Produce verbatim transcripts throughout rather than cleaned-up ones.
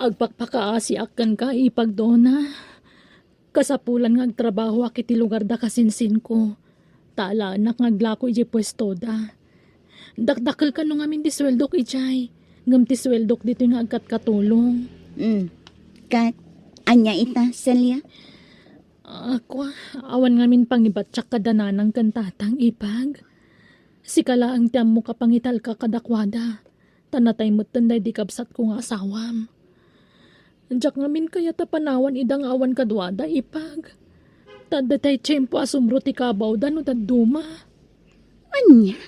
Agpakpakaasiak kenka, Ipag Dona. Kasapulan nga agtrabahoak iti lugarda kasinsinko, ta alaennak nga aglako idiay puestoda. Dakdakel kano ngamin ti sueldok idiay, ngem ti sueldok ditoy nga agkatkatulong. Mm. Ket, ania ita, Celia? Ako, awan ngamin pangibatiak kada nanang ken tatang, Ipag. Sika laeng ti ammok a pangitalka kadakuada, ta natay metten daydi kabsatko nga asawam. Diak ngamin kayat a panawan ida nga awan kaduada, Ipag. Ta adda tay tiempo a sumro ti kabawda no dadduma. Ania?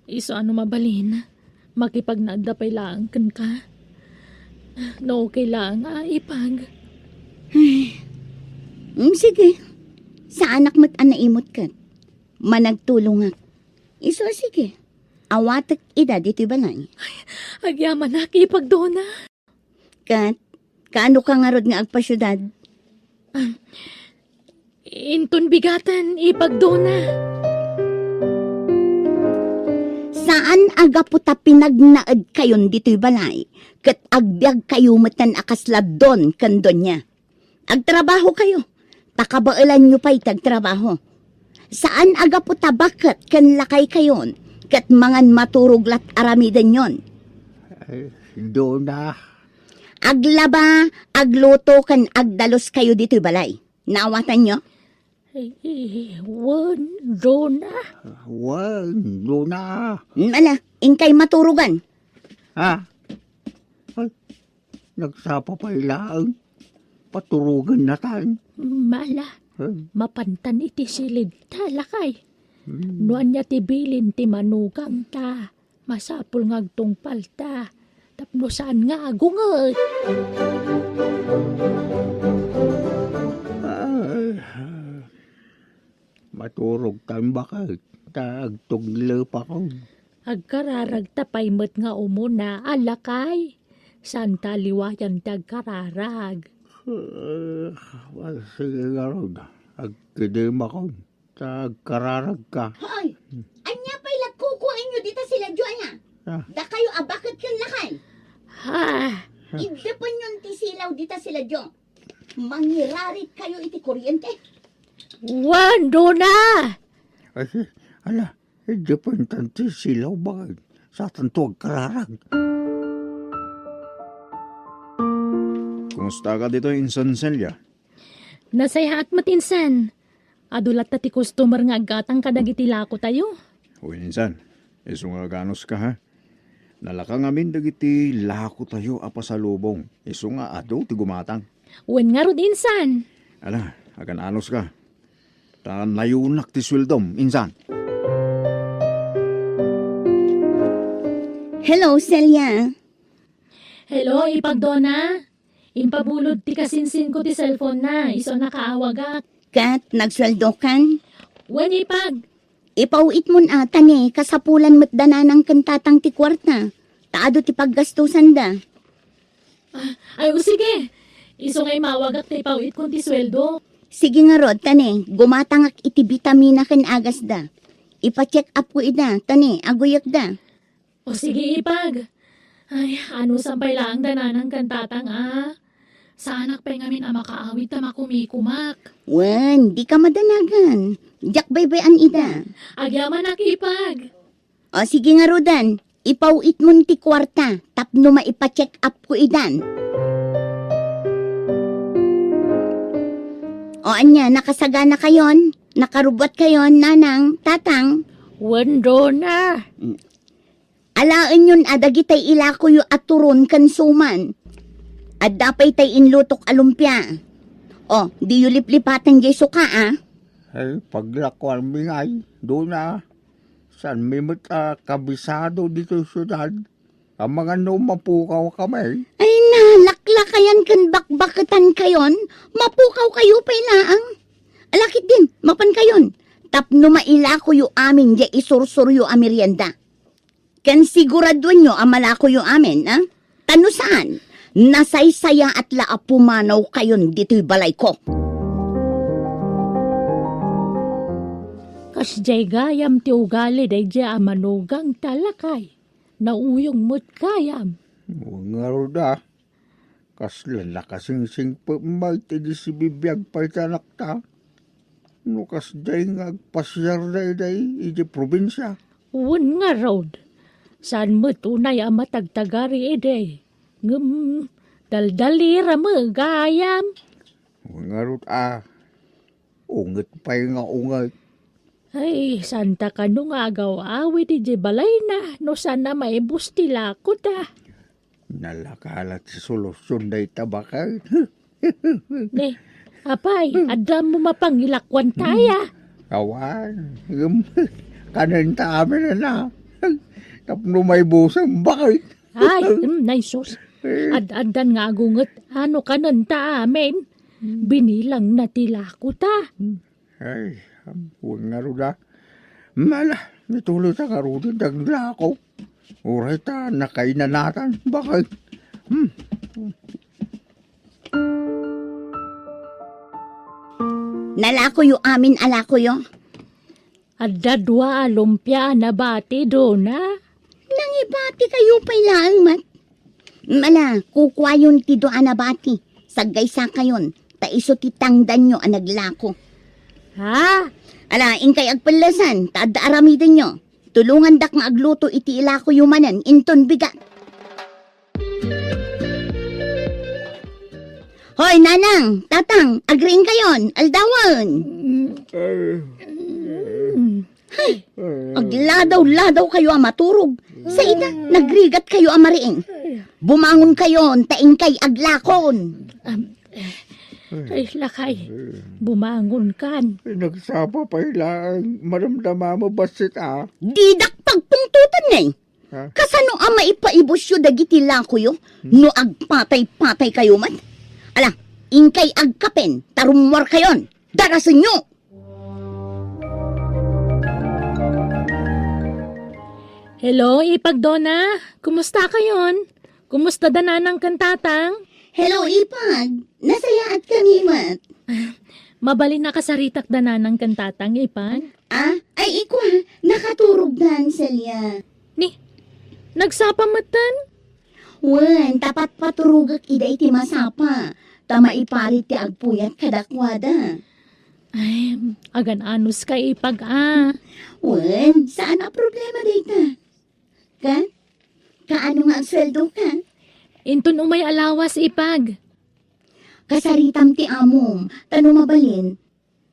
Isu a no mabalin, makipagnaedda pay laeng kenka. No okay laeng, a, Ipag. Ay. Mm, sige. Saanak met a naimut ket. Managtulongak. Isu a sige. Awatek ida ditoy balay. Agyamanak, Ipag Dona. Ket, kaano ka ngarud nga agpasiudad? Ah, inton bigaten, Ipag Dona. Saan a gapu ta pinagnaedkayon ditoy balay, ket agbiagkayo metten a kasla don ken donia. Agtrabahokayo, ta kabaelanyo pay ti agtrabaho. Saan a gapu ta baket ken lakaykayon, ket mangan maturog lat aramidenyon. Ay, Dona. Aglaba, agluto, ken agdaluskayo ditoy balay. Naawatanyo? Eh, wen, Dona. Wen, Dona. Mm, ala, inkay maturogan. Ha? Ay, nagsapa pay laeng. Paturogennatan. Mala, eh, mapantan iti silid ta, lakay. Hmm. No ania ti bilin ti manugangta, masapul nga agtungpalta tapno saan nga agunget. Ay, maturogtan baket ta agtuglepakon. Agkararagta pay met nga umuna, a lakay. Saan ta liwayan ti agkararag? Eh, sige ngarud, agkidemakon. Ta agkararagka. Hoy! Ania pay la kukuenyo dita sila Joy, a? Ah. Dakayo a baket ken lakay. Ha? Iddepenyon ti silaw dita sila Jo. Mangirarit kayo iti kuryente. Wen, Dona! Ay, ala, iddepentan ti silaw, baket. Satanto agkararag. Kumusta ka ditoy, Insan Celia? Nasayaat met, Insan. Adu latta ti customer nga aggatang kadagiti lakotayo. Wen, Insan, isu nga aganuska, ha? Nalaka ngamin dagiti lakotayo a pasalubong, isu nga adu ti gumatang. Wen ngarud, Insan. Ala, agan-anuska. Ta nayunak ti sueldom, Insan. Hello, Celia. Hello, Ipag Dona. Impabulod ti kasinsinko ti cellphone na, isu a nakaawagak. Ket nagsueldokan? Wen, Ipag. Ipaw-itmon a, ta ni kasapulan met da nanang ken tatang ti kuarta, ta adu ti paggastusanda. Ah, ay, o sige. Isu nga imawagak ta ipaw-itkon ti sueldo. Sige ngarud, ta ni, gumatangak iti bitamina ken agasda. Ipa-check up ko ida, ta ni, aguyekda. O sige, Ipag. Ay, anusan pay laeng da nanang ken tatang, a? Saanak pay ngamin a makaawid ta makumikumak. Wen, dika madanagan. Diak baybay-an ida. Agyamanak, Ipag. O sige ngaruden, ipaw-itmon ti kuarta tapno maipa-check up ko idan. O ania, nakasaganakayon? Nakarubbuatkayon, nanang, tatang? Wen, Dona. Mm. Alaenyon a dagitay ilakoyo a turon ken suman. Adda pay tay inlutok a lumpia. O, diyo liplipaten diay suka, a? Ay, paglakoanmi ngay, Dona. Saanmi met a kabisado ditoy siudad? Amangan no mapukawkami. Ay, nalaklakayan ken bakbaketankayon, mapukawkayo pay laeng. Ala ketdin, mapankayon, tapno mailakoyo amin diay isursuryo a merienda. Ken siguraduenyo a malakoyo amin, a? Ta no saan, nasaysayaat la a pumanawkayon ditoy balayko. Kasdiay gayam ti ugali daydiay a manugang ta, lakay. Nauyong met gayam. Ngarud, a. Kasla nakasingsingpet met idi sibibiag pay ti anakta. No kasdiay nga agpasiarda idiay idiay probinsia. Wen ngarud, saan met unay a matagtagari idi. Ngem, daldalira met gayam. Wen ngarud a, unget pay nga unget. Ay, saan ta kano nga agaw-awid idiay balayna no saan a maibus ti lakota. Nalaka la ti solusion dayta baket. Ne, apay, adda mo mapangilakuan taya? Awan, ngem, kanenta amin na. Tapno maibusan baket. Ay, mm, nay sus. Eh. Ad-addan nga agunget, ano kanenta amin? Binilang na ti lakota. Ay, wen ngarud a. Mala, nituloy ta ngaruden ti aglako. Uray ta nakainanatan, baket. Hmm. Nalakoyo amin a lakoyo. Adda dua a lumpia a nabati, Dona. Nangibati kayo pay laeng met. Mala, kukuayon ti dua a nabati. Saggaysakayon, ta isu ti tangdanyo a naglako. Ha? Ala, inkay agpellesan, ta adda aramidenyo. Tulongandak nga agluto iti ilakoyo manen inton bigat. Hoy, nanang, tatang, agriingkayon, aldawen. Ay. Hay, agladaw-ladaw kayo a maturog. Sa ida, nagrigat kayo a mariing. Bumangon kayon, ta inkay aglakon. Am, ay, lakay, bumangon kan. Ay, nagsapa pay laeng, madamdama mo, bassit, ah. Didak pagpungtotan, eh. Ha? Kasano a maipaibusyo dagiti lakoyo no agpatay-patay kayo met? Ala, inkay agkapen, ta rummuar kayon. Darasenyo! Hello, Ipag Dona. Kumusta kayon? Kumusta da nanang ken tatang? Hello, Ipag. Nasayaat kami met. Mabalin a kasaritak da nanang ken tatang, Ipag. Ah, ay, ikwa, nakaturog dan, Celia. Ni, nagsapa metten? Wen, ta patpaturogek ida iti masapa, ta maiparit ti agpuyat kadakuada. Ay, agan-anos ka, Ipag, a. Wen, saan a problema dayta. Ka? Kaano nga agsueldo ka? Inton umay a lawas, Ipag. Kasaritam ti amom, ta no mabalin,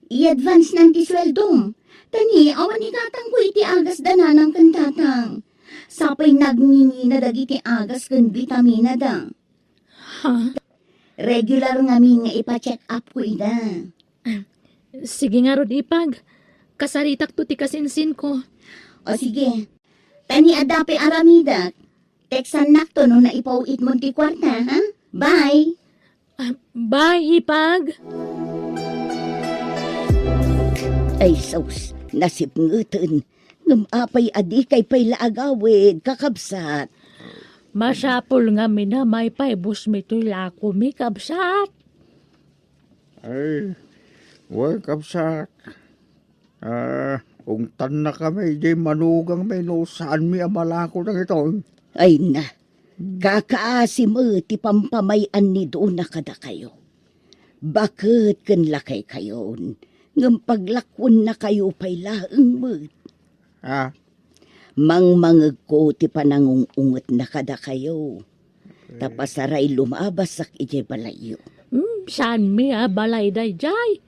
i-advance nan ti sueldom. Ta ni, awan igatangko iti agas da nanang ken tatang. Sapay nagngingina dagiti agas ken bitamina da. Ha? Regular ngamin nga ipa-check up ko ida. Sige ngarud, Ipag. Kasaritakto ti kasinsinko. O sige. Ta ni adda pay aramidek. Textannakto no naipaw-itmon ti kuarta, ha? Bye! Ah, bye, Ipag! Ay, sus, nasipngeten. Ngem apay a dikay pay la agawid, kakabsat? Masapul ngamin a maipaibusmi toy lakomi, kabsat. Ay, wen, kabsat. Ah, ungtannakami idiay manugangmi no saanmi a malako dagitoy. Ay na, kakaasi met ti pampamay-an ni Dona kadakayo. Baket ken lakaykayon, ngem paglakuennakayo pay laeng met. Ah, Mangmangegko ti panangung-ungetna kadakayo. Ta pasaray lumabasak idiay balayyo. Hmm, saanmi a balay daydiay?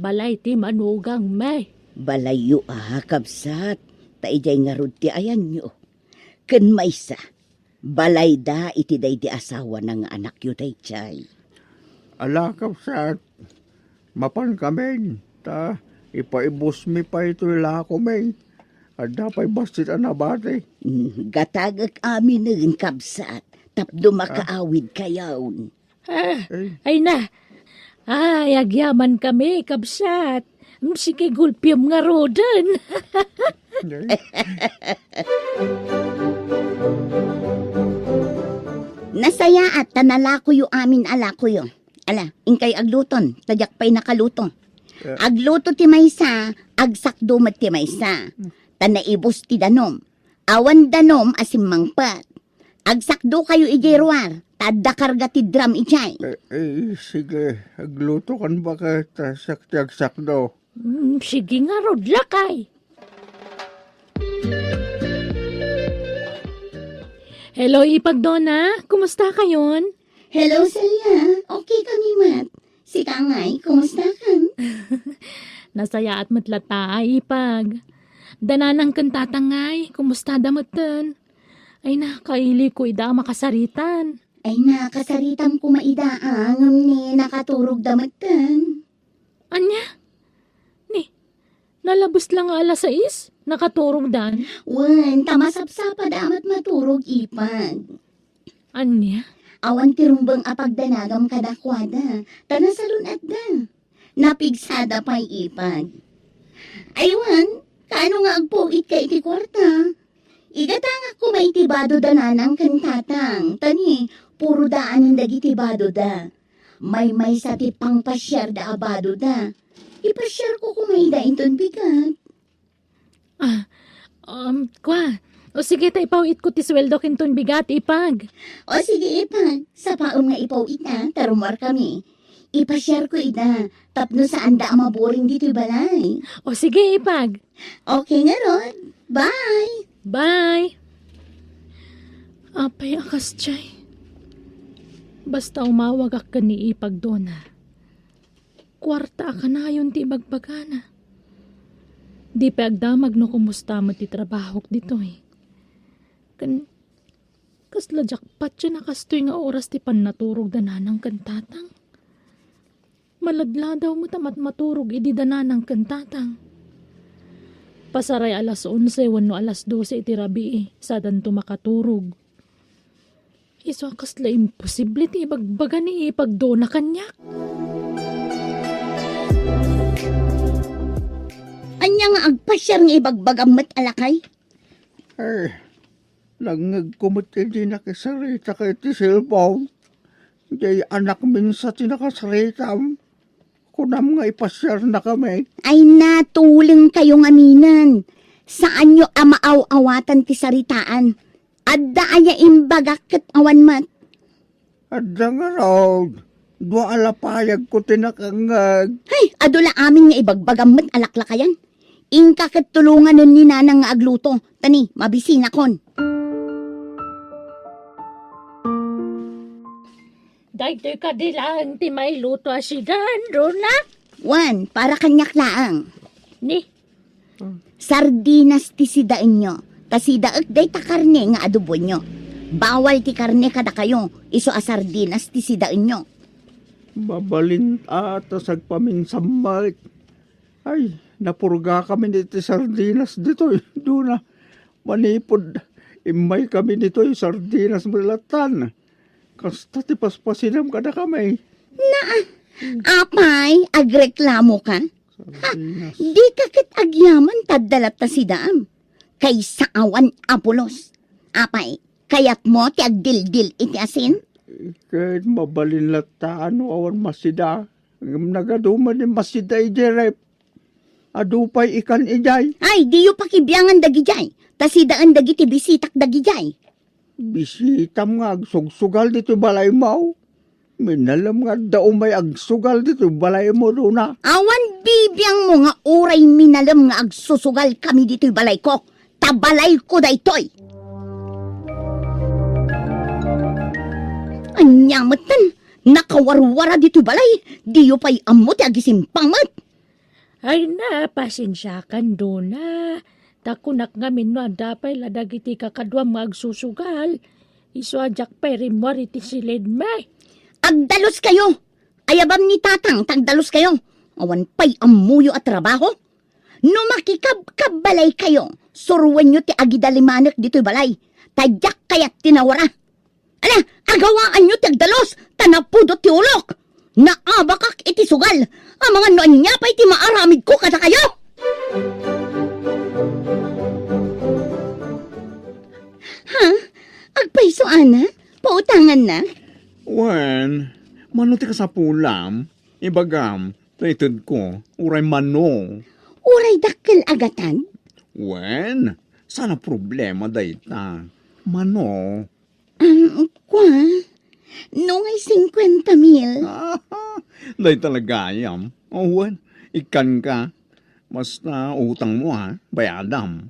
Balay ti manugangmi. Balayyo a, kabsat, ta idiay ngarud ti ayanyo. Ken maysa, balayda iti daydi asawana nga anakyo daydiay. Ala, kabsat, mapankamin, ta ipaibusmi pay toy lakomi. Adda pay bassit a nabati. Mm, gatagek aminen, kabsat, tapno makaawidkayon. Ah, ay na. Ay, agyamankami, kabsat. Mm, sige, gulpiem ngaruden. Nasayaat ta nalakoyo amin a lakoyo. Ala, inkay agluton, ta diak pay nakaluto. Eh. Agluto ti maysa, agsakdo met ti maysa. Ta naibus ti danom. Awan danom a simmangpet. Agsakdokayo idiay ruar, ta adda karga ti drum idiay. Eh, eh, sige, aglutokan baket, ta siak ti agsakdo. Mm, sige ngarud, lakay. Hello, Ipag Dona. Kumusta kayon? Hello, Celia. Okay kami met. Sika ngay, kumusta kan? Nasayaat met latta, Ipag. Da nanang ken tatang ngay, kumusta da metten? Ay, nakaili ko ida a makasaritan. Ay, nakasaritam koma ida, a, ngem ni nakaturog da metten. Ania? Ni, nalabes la nga alas sais? Nakaturogdan? Wen, ta masapsapa da met maturog, Ipag. Ania? Awan ti rumbeng a pagdanagam kadakuada, ta nasalun-atda. Napigsada pay, Ipag. Aywan, kaano nga agpuitka iti kuarta? Igatangak koma iti bado da nanang ken tatang, ta ni, puro daanen dagiti bado da. Maymaysa ti pangpasiarda a bado da. Ipasiarko koma ida inton bigat. Ah, um, kua. O sige, ta ipaw-itko ti suweldok inton bigat, Ipag. O sige, Ipag. Sapaem nga ipaw-itta, ta rummuar kami. Ipasiarko ida, tapno saanda a maburing ditoy balay. O sige, Ipag. Okay ngarud. Bye! Bye! Apay a kasdiay. Basta umawagak ken ni Ipag Dona. Kuarta a kanayon ti ibagbagana. Di pay agdamag no kumusta met ti trabahok ditoy. Ken, kasla jackpot ti nakastoy nga oras ti pannaturog da nanang ken tatang. Maladladaw met a matmaturog idi da nanang ken tatang. Pasaray alas onse wenno alas dose iti rabii, sadanto makaturog. Isu a kasla imposible ti ibagbaga ni Ipag Dona kaniak. Ania nga agpasiar nga ibagbagam met a lakay? Eh, nangngegko met idi nakisarita ka iti cellphone. Diay anakmin sa ti nakasaritam. Kunam nga ipasiarnakami. Ay, natulengkayo ngaminen. Saanyo a maaw-awatan ti saritaan. Adda aya imbagak ket awan met. Adda ngarud. Dua a lapayagko ti nakangngeg. Hay, adu la amin nga ibagbagam met a laklakayan. Inka ket tulonganen ni nanang nga agluto. Ta ni, mabisinakon. Daytoy kadi laeng ti mailuto a sidaen, Dona? Wen, para kaniak laeng. Ni? Sardinas ti sidaenyo. Ta sidaek dayta karne nga adoboenyo. Bawal ti karne kadakayo, isu a sardinas ti sidaenyo. Mabalin a ta sagpaminsan met. Ay, napurgakamin iti sardinas ditoy, Dona. Manipud immaykami ditoy, sardinas met lattan. Kasta ti paspasinam kadakami. Naa, apay, agreklamoka? Ha? Sardinas. Dika ket agyaman ta adda latta sidaem. Kaysa awan a pulos. Apay, kayatmo ti agdildil iti asin? Ket mabalin latta no awan masida. Ngem nagadu met ni masida idiay ref. Adu pay ikan idiay. Ay, diyo pakibiangan dagidiay. Ta sidaen dagiti bisitak dagidiay. Bisitam nga agsugsugal ditoy balaymo? Minalem nga adda umay agsugal ditoy balaymo, Dona. Awan bibiangmo nga uray minalem nga agsusugal kami ditoy balayko, ta balayko daytoy. Ania metten, nakawarwara ditoy balay, diyo pay ammo ti agisimpang met. Ay na, pasensiakan, Dona. Ta kunak ngamin no adda pay la dagiti kakaduam nga agsusugal, isu a diak pay rimmuar iti siledmi. Agdaluskayo! Ayabam ni Tatang ta agdaluskayo. Awan pay ammoyo a trabaho. No makikabkabbalaykayo, suroenyo ti agidalimanek ditoy balay, ta diak kayat ti nawara. Ala, agawaanyo ti agdalus, ta napudot ti ulok. Naabakak iti sugal, amangan no ania pay ti maaramidko kadakayo. Ha? Agpayso, ana? Pautanganna? Wen, mano ti kasapulam? Ibagam, ta itedko, uray mano. Uray dakkel a gatad? Wen, saan a problema dayta. Mano? Um, kwa? No ngay singkwenta mil? Dayta la gayam. O, wen, ikkanka. Basta utangmo, a, bayadam.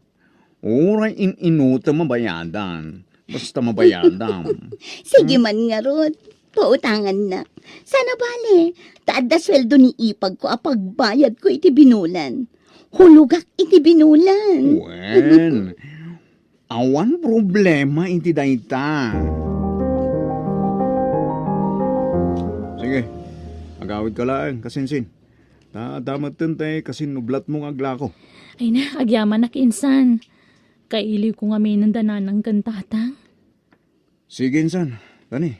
Uray in-inutem a bayadan. Basta mabayadam. Sige man ngarud, pautangannak. Saan a bale, ta adda sueldo ni ipagko a pagbayadko iti binulan. Hulogak iti binulan. Wen, awan problema iti dayta. Sige, agawidka laeng, kasinsin. Ta adda metten ti kasinnublatmo nga aglako. Ay na, agyamanak insan. Kailiwko ngamin da nanang ken tatang. Sige insan, kani,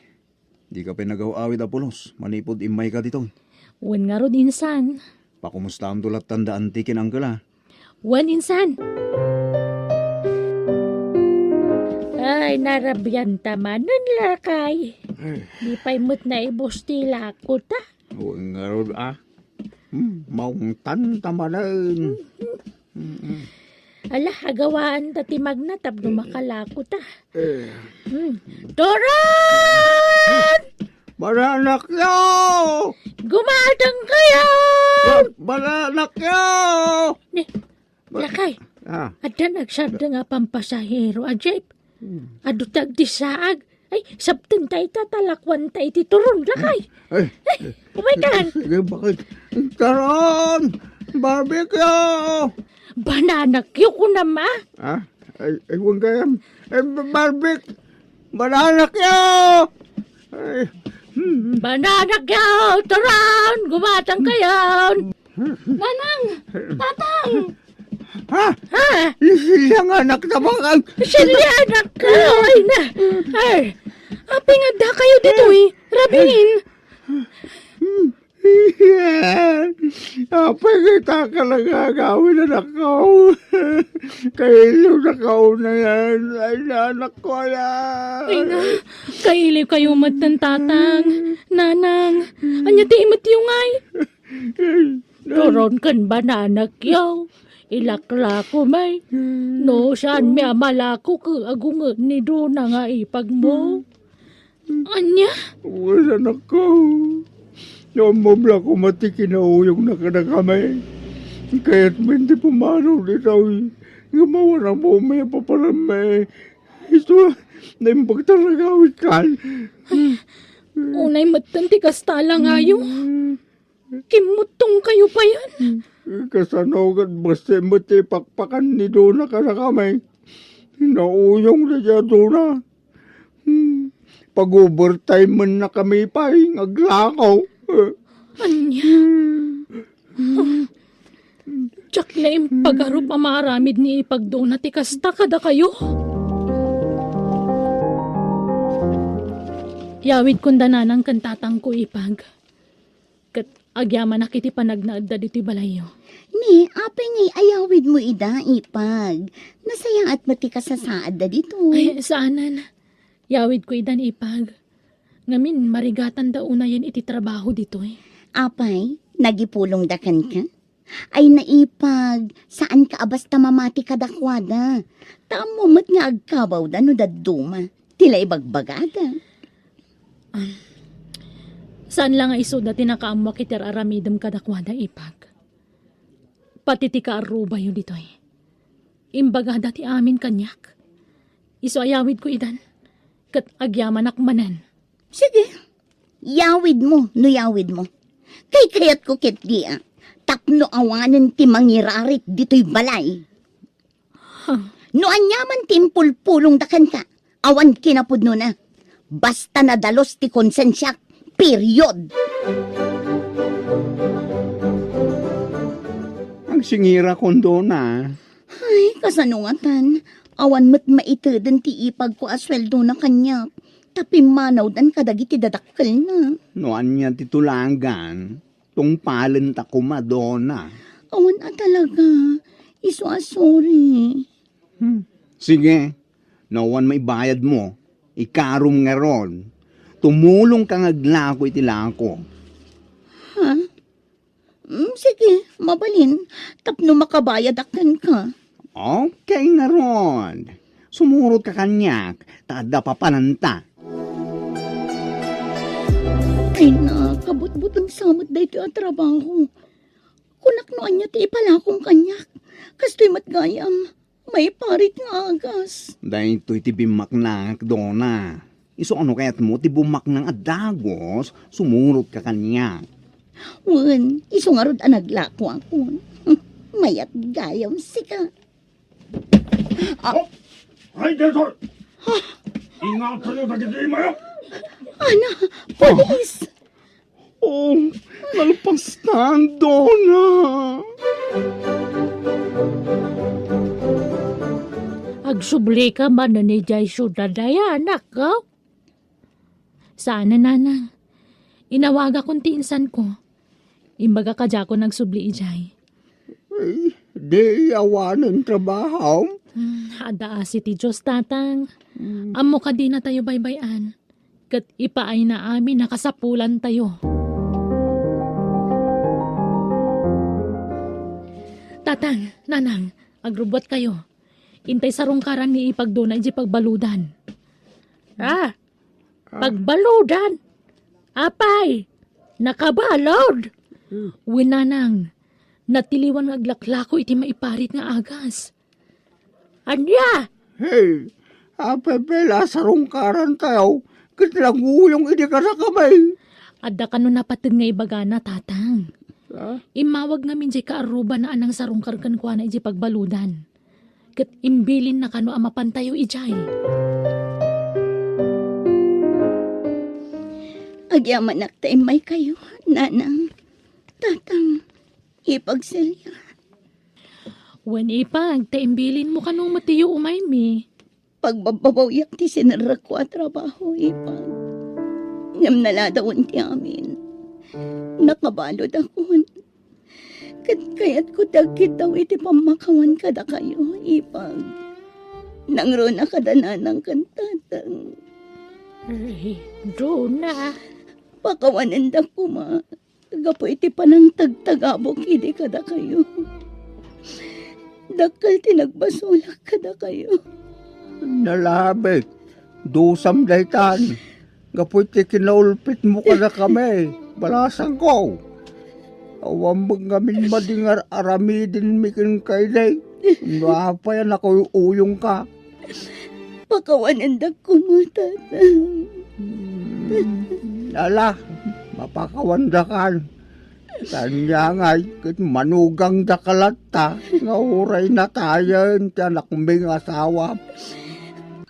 dika pay nagaw-awid a pulos manipud immayka ditoy. Wen ngarud insan. Pakumustaanto lattan da anti ken uncle, a. Wen insan. Ay, narabian ta manen, lakay. Ay. Di pay met naibus ti lako ta. Wen ngarud, a. Hmm, maungtan ta manen. Mm-mm. Ala, agawaan ta ti magna tapno makalako ta. Eh. Hmm. Turon! Bananakyo! Gumatang kayo! Ba-, bananakyo! Ni, Ba-, lakay, ah. Adda nagsardeng a pampasahero a jeep. Hmm. Adu ti agdisaag. Ay, sabten ta ita, talakuan ta iti turon, lakay. Ay, ay. Ay, umay kan. Sige, bakit? Turon! Barbecue! Bananakyo, kunam, a. Ah? Ay, ay, huwag kayam. Ay, ba-, barbecue! Bananakyo! Ay, hmm. Bananakyo! Turon! Gumatang kayo! Nanang! Tatang! Ha? Ha? Ni Celia nga anak ta bakal. Celia, anak ko! Ay, na! Ay! Apay nga adda kayo ditoy? Rabin! Apay nga ita ka nagagawin, anak ko? Kailiw na kauna yan. Ay, na, anak ko, ayan. Ay, na! Kailiw kayo met, tatang, nanang. Anya ti imetyo ngay? Turon ken bananakyo. Ilaklako may. No, saan mi a malako ket agunget ni Dona nga ipagmo. Anya? Wen, anak ko. No, mabla ko mati kinauyong na kadakami. Kayat men ti pumanaw ditoy. Nga mawan ang buong may paparam may. Ito, naimbag talaga awit kan. Ay, unay metten ti kasta langayo. Kimmuttong kayo payen. Kasano ket basta met ti pakpakan ni Dona kadakami. Nauyong da diay Dona. Hmm. Pag-overtime man na kami pay, nga aglako. Anya? Hmm. Diak naimpagarup a maaramid ni Ipag Dona ti kasta kadakayo. Yawid kunda nanang ken tatangko, Ipag. Ket agyamanak iti panagnaedda ditoy balayyo. Ni, apay ngay ayawidmo ida, Ipag? Nasayaat met ti kasasaadda ditoy. Ay, saanen. Yawidko idan, Ipag. Ngamin, marigatanda unayen iti trabaho ditoy. Apay, nagipulongda kenka? Ay, na, Ipag, saanka a basta mamati kadakuada. Ta ammo met nga agkabawda no dadduma ti la ibagbagada. Saan la nga isuda ti nakaammoak iti ar-aramidem kadakuada, Ipag. Pati ti kaarrubayo ditoy. Imbagada ti amin kaniak. Isu a yawidko idan, ket agyamanak manen. Sige, yawidmo no yawidmo. Kaykayatko ketdi a tapno awanen ti mangirarit ditoy balay. Huh. No aniaman ti impulpulongda kenka, awan kinapudnona. Basta nadalus ti konsensiak, period. Agsingira, Dona. Ay, kasano ngatan? Awan met maiteden ti Ipagko a sueldona kaniak, ta pimmanawdan kadagiti dadakkelna. No ania ti tulagan, tungpalenta koma, Dona. Awan a talaga. Isu a sorry. Hmm. Sige, no awan maibayadmo, ikarom ngarud. Tumulongka nga aglako iti lako. Ha? Mm, sige, mabalin, tapno makabayadak kenka. Okay ngarud. Sumurotka kaniak, ta adda papananta. Ay, nakabutbuteng sa met daytoy a trabaho. Kunak no ania ti ipalakom kaniak. Kastoy met gayam, maiparit nga agas. Daytoy ti bimmaknangak, Dona. Isu a no kayatmo ti bummaknang a dagus, sumurotka kaniak. Wen, isu ngarud a naglakoakon. Mayat gayam sika. Ah. Oh, ay, daytoy! Ingatayo dagiti imayo! Ana, pulis! Oh, nalpastan, Dona. Agsublika manen idiay siudad, ay anak, oh? Saan a, nanang. Inawagakon ti insanko. Imbaga kadiakon agsubli idiay. Ay, di awanen trabaho? Hmm, adda asi ti Dios, tatang. Hmm. Ammo kadi natayo baybay-an. Ket ipaayna amin a kasapulantayo. Tatang, nanang, agrubbuatkayo. Intay sarungkaran ni Ipag Dona idiay pagbaludan. Ah, pagbaludan? Apay, nakabalud? Hmm. Wen, nanang, natiliwan nga aglaklako iti maiparit nga agas. Ania? Hey, apay pay la sarungkarantayo, ket naguyong idi kadakami. Adda kano napateg nga ibagana, tatang. Ah? Immawag ngamin diay kaarrubana a nangsarungkar kenkuana idiay pagbaludan. Ket imbilinna kano a mapantayo idiay. Agyamanak ta immaykayo, nanang, tatang, Ipag Celia. Wen, Ipag, ta imbilinmo kano met ti umaymi. Pagbabbabawiak ti sinerrekko a trabaho, Ipag. Ngem naladawen ti amin. Nakabaludakon. Ket kayatko ti agkitaw iti pammakawan kadakayo, Ipag. Nangruna kada nanang ken tatang. Ay, Dona. Pakawanendak koma gapu iti panangtagtagabok idi kadakayo. Dakkel ti nagbasolak kadakayo. Nalabit, dusam daytan. Gapu iti kinaulpitmo kadakami, balasangko. Awan met ngamin madi nga ar-aramidinmi kenka idi. No apay a nakuy-uyongka. Pakawanendak koma, tatang. Hmm, ala, mapakawandakan. Kaniangay ket manugangdaka latta nga uray natayen ti anakmi nga asawa.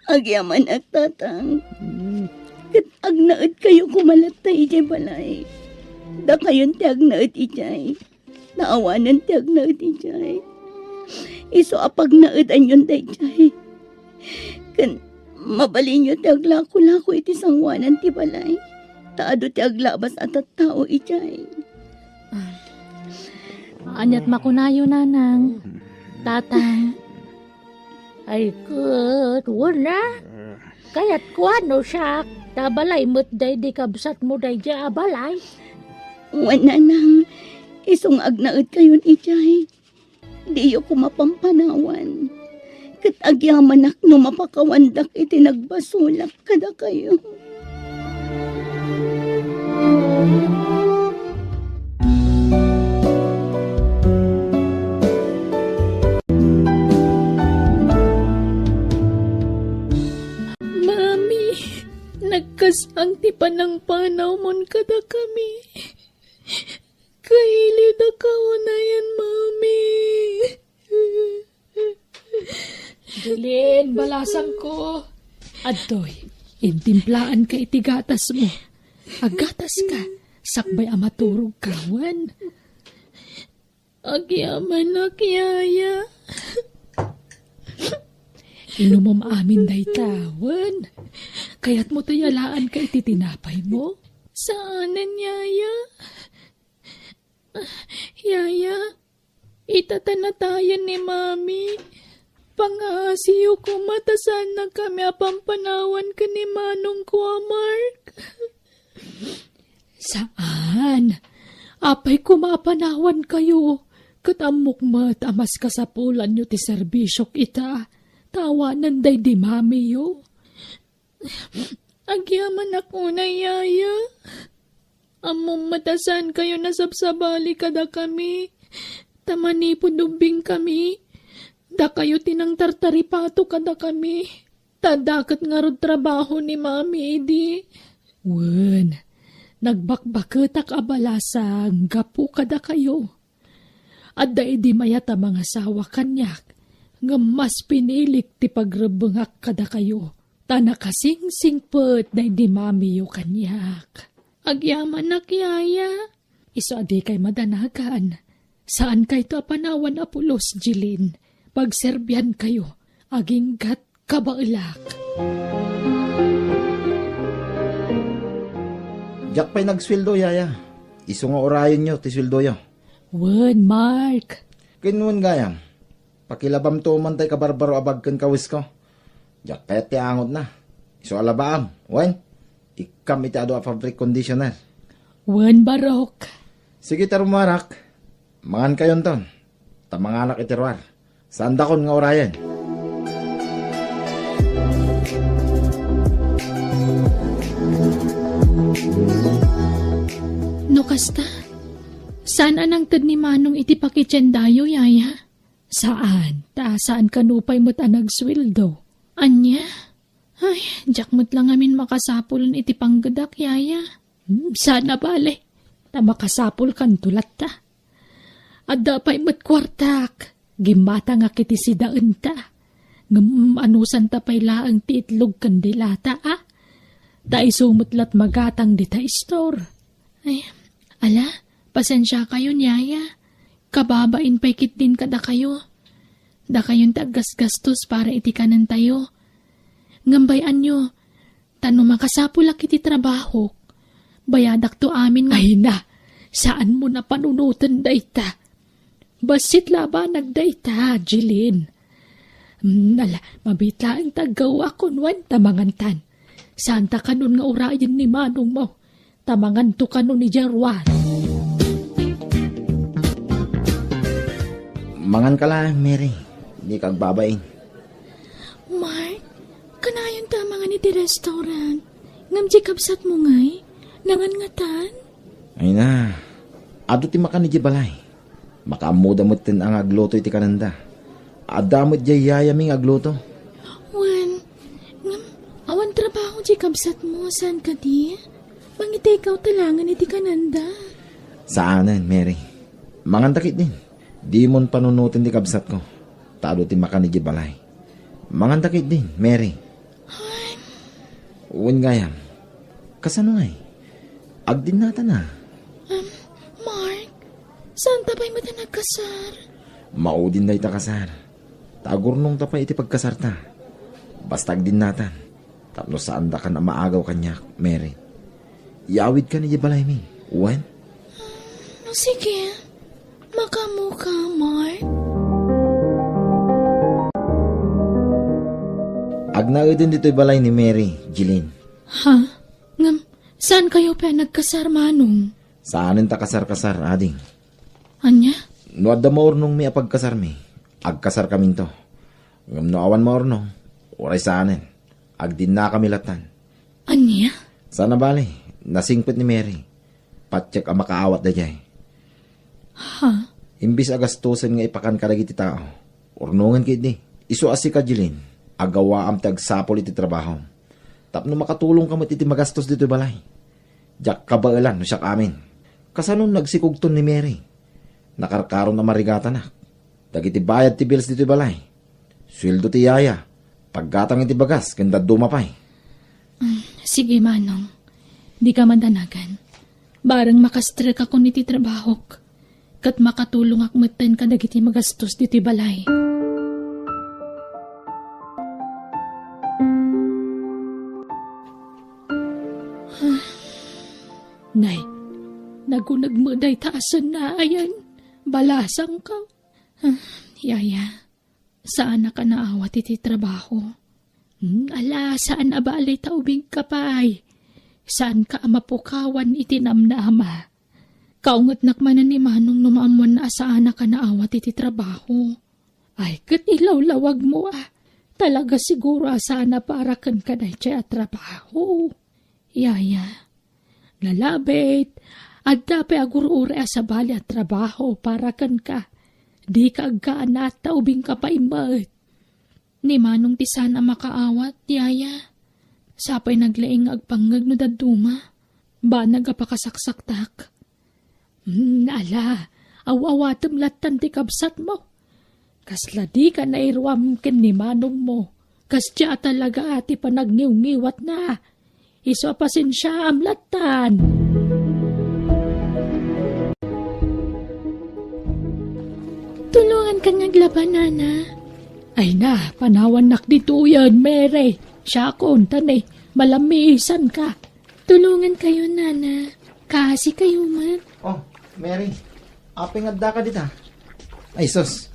Agyamanak, tatang. Hmm. Ket agnaedkayo koma latta idiay balay. Dakayon ti agnaed idiay. Ta awanen ti agnaed idiay. Isu a pagnaedanyon daydiay. Ken mabalinyo ti aglakolako iti sangoanan ti balay, ta adu ti aglabas a tattao idiay. Aniat makunayo, nanang, tatang? Ay ket, wen a. Kayatko a no siak, ta balay met daydi kabsatmo daydiay a balay. Wen, nanang, isu nga agnaedkayon idiay. Diyo koma pampanawan. Ket agyamanak no mapakawandak iti nagbasolak kadakayo. Mami, nagkasang ti panangpanawmon kadakami. Kailidak a unayen, Mami. Jolene, balasangko. Adtoy, intimplaanka iti gatasmo. Aggataska, sakbay a maturogka, wen. Agyamanak, Yaya. Inumom amin dayta, wen. Kayatmo ta yalaanka iti tinapaymo? Saanen, Yaya. Yaya, ita ta natayen ni Mami. Pangaasiyo koma ta saannakami a pampanawan ken ni manongko a Mark. Saan. Apay koma a panawankayo, ket ammok met a maskasapulanyo ti serbisiok ita. ta awanen daydi mamiyo. Agyamanak unay, yaya. Ammom met a saankayo nasabsabali kadakami. Ta manipud ubbingkami, dakayo ti nangtartaripato kadakami. Ta adda ket ngarud trabaho ni mami idi. Wen, nagbakbaketak a balasang gapu kadakayo. Adda idi mayat a mangasawa kaniak, ngem mas pinilik ti pagrebbengak kadakayo, ta nakasingsingpet daydi mamiyo kaniak. Agyamanak, yaya. Isu a dikay madanagan. Saankayto a panawan a pulos, Jeline. Pagserbiankayo, aginggat kabaelak. Diak pay nagsueldo, yaya. Isu nga urayenyo ti sueldoyo. Wen, Mark. Ken wen gayam, pakilabamto man tay kabarbaro a bag ken kawesko. Diak kayat ti angotna. Isu a labaam, wen, ikkam iti adu a fabric conditioner. Wen, barok. Sige, ta rumuarak. Mangankayonton, ta manganak iti ruar. Saandakon nga urayen. No kasta, saan a nangted ni Manong iti pakitiendayo, yaya? Saan, ta saan kano pay met a nagsueldo. Ania? Ay, diak met la ngamin makasapulen iti panggedak, yaya. Hmm, saan a bale, ta makasapulkanto latta. Adda pay met kuartak, gimmatangak iti sidaenta. Ngem anusanta pay laeng ti itlog ken dilata, a? Ta isu met lat magatang dita istor. Ay, ala, pasensiakayon, yaya. Kababain pay ketdin kadakayo. Dakayon ti aggasgastos para iti kanentayo. Ngem bay-anyo, ta no makasapulak iti trabahok, bayadakto amin nga. Ay na, saanmo a panunoten dayta. Bassit labanag dayta, Jeline. Hmm, ala, mabiit laeng ti aggapuakon wen ta mangantan. Saanta kanon nga urayen ni manongmo, ta manganto kanon idiay ruar. Manganka laeng, Mary. Dika agbabain. Mark, kanayon ta mangan iti restaurant. Ngem diay kabsatmo ngay, nangan ngatan? Ay na, adu ti makan idiay balay. Makaammoda metten a nga agluto iti kanenda. Adda met diay yayami nga agluto. Wen, ngem, awan trabaho diay kabsatmo, saan kadi? Mangitake out ta laengen iti kanenda. Saanen, Mary. Manganta ketdin. Dimon panunoten ti kabsatko. Ta adu ti makan idiay balay. Manganta ketdin, Mary. Ay. Wen gayam. Kasano ngay? Agdinnatana? Em, Mark, saanta pay met a nagkasar? Maudin dayta kasar. Ta agurnongta pay iti pagkasarta. Basta agdinnatan. Tapno saandakan a maagaw kaniak, Mary. Iyawidkan idiay balaymi, wen? No, sige. Makaammoka, Mark. Agnaeden ditoy balay ni Mary, Jeline. Ha? Ngem, saankayo pay a nagkasar, Manong? Saanen ta kasar-kasar, ading. Ania? No adda maurnongmi a pagkasarmi, agkasarkaminto. Ngem no awan maurnong, uray saanen. Agdinnakami lattan. Ania? Saan a bale, nasingpet ni Mary. Patiek a makaawat daydiay. Ha? Imbes a gastosen nga ipakan kadagiti tao, urnongen ketdi. Isu a sika, Jeline, agawaam ti agsapul iti trabahom. Tapno makatulongka met iti magastos ditoy balay. Diak kabaelan no siak amin. Kasano nagsikugton ni Mary? Nakarkaron a marigatanak. Dagiti bayad ti bills ditoy balay. Sueldo ti yaya. Paggatang iti bagas ken dadduma pay. Mm, sige, Manong. Dika madanagan. Bareng makastrekakon iti trabahok. Ket makatulongak metten kadagiti magastos ditoy balay. Nay, naguneg met dayta a sennaayan. Balasangka. Ah, yaya, saanak a naawat iti trabaho. Hmm, ala, saan a bale ta ubingka pay. Saanka a mapukawan iti namnama. Kaungetnak manen ni Manong no maammoanna a saanak a naawat iti trabaho. Ay, ket ilawlawagmo, a. Talaga siguro a saan a para kenka daytoy a trabaho. Yaya, nalabit, adda pay agur-uray a sabali a trabaho para kenka. Dika agkaanat ta ubingka pay met. Ni Manong ti saan a makaawat, Yaya. Sapay naglaing nga agpangngeg no dadduma. Banag a pakasaksaktak. Hmm, ala, aw-awatem lattan ti kabsatmo. Kasla dika nairuam ken ni manongmo. Kasdiay a talaga ti panagniwngiwatna. Isu a pasensiaam lattan. Tulongankan nga aglaba, Nana. Ay na, panawannak ditoyen, Mary. Siakon, tani, malamiisanka. Tulongankayo, Nana. Kaasikayo met. Oh, Mary, apay nga addaka dita? Ay, sus.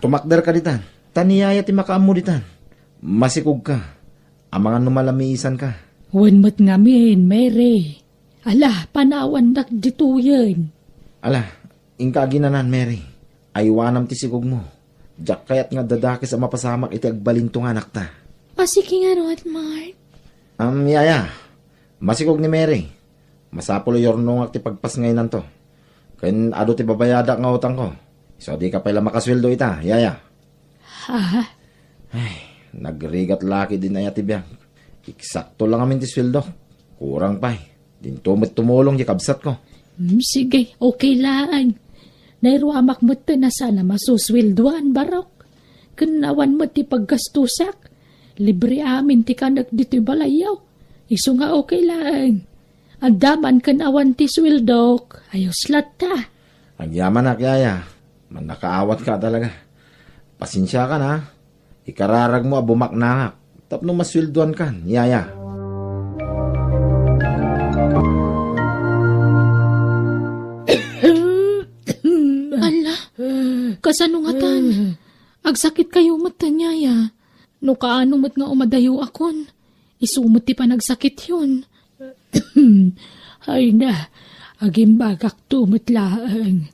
Tumakderka ditan. Ta ni Yaya ti makaammo ditan. Masikogka. Amangan no malamiisanka. Wen met ngamin, Mary. Ala, panawannak ditoyen. Ala, inka aginanan, Mary. Aywanam ti sikogmo. Diak kayat nga adda dakes a mapasamak iti agbalinto nga anakta. Asiki ngarud, Mark. Am, Yaya, masikog ni Mary. Masapul a yurnongak ti pagpasngaynanto. Ken adu ti babayadak nga utangko. Isu a dika pay la makasueldo ita, Yaya. Ha? Ay, nagrigat la ketdin aya ti biag. Eksakto la ngamin ti sueldo. Kurang pay. Dinto met tumulong ti kabsatko. Hmm, sige, okay laeng. Nairuamak met ti saan a masusueldoan, barok. Ken awan met ti paggastusak. Libre amin ti kanek ditoy balayyo. Isu nga okay laeng. Adda man ken awan ti sueldok. Ayos latta. Agyamanak, Yaya. Mannakaawatka talaga. Pasensiakan, ha? Ikararagmo a bumaknangak tapno masueldoankan, Yaya. Ala, kasano ngatan? Agsakitkayo met, Yaya. No kaano met nga umadayoakon, isu met ti panagsakityon. Ay na, agimbagakto met laeng.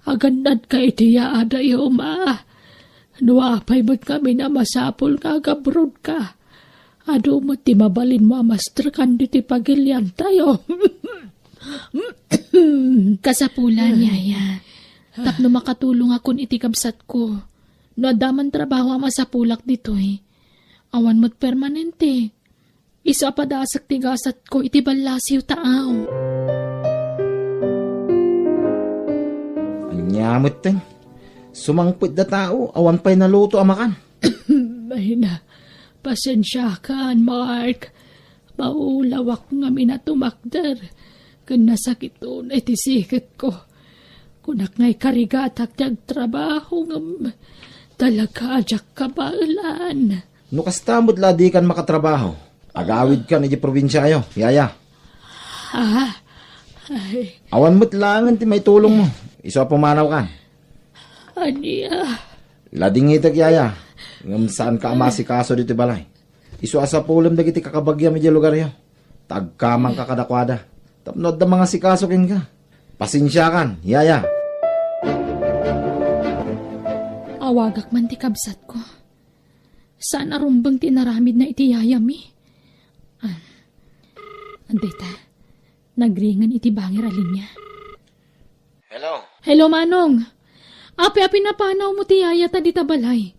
Agannadka iti yaadayom a. No apay met ngamin a masapul nga agabrodka, adu met ti mabalinmo a mastrekan ditoy pagiliantayo. Kasapulan, Yaya. Tapno makatulongakon iti kabsatko. No adda man trabaho a masapulak ditoy, awan met permanente. Isu a padasek ti gasatko iti ballasiw taaw. Ania metten? Sumangpet da tao, awan pay naluto a makan. Ay na, pasensiakan, Mark. Maulawak ngamin a tumakder, ken nasakit unay ti siketko. Kunak nga ikarigatak ti agtrabaho, ngem talaga a diak kabaelan. No kasta met la dikan makatrabaho, agawidkan iti probinsiayo, Yaya. Ah, ay. Awan met laengen ti maitulongmo, isu a pumanawkan. Ania? Ladingitek, Yaya, ngem saanka a maasikaso ditoy balay. Isu a sapulem dagiti kakabagiam idiay lugaryo. Ta agkamangka kadakuada. Tapno adda mangasikaso kenka. Pasensiakan, Yaya. Awagak man ti kabsatko. Saan a rumbeng ti inaramidna iti yayami. Ah, dayta. Nagringen iti bangir a linia. Hello? Hello, Manong. Apay a pinapanawmo ti yayata dita balay?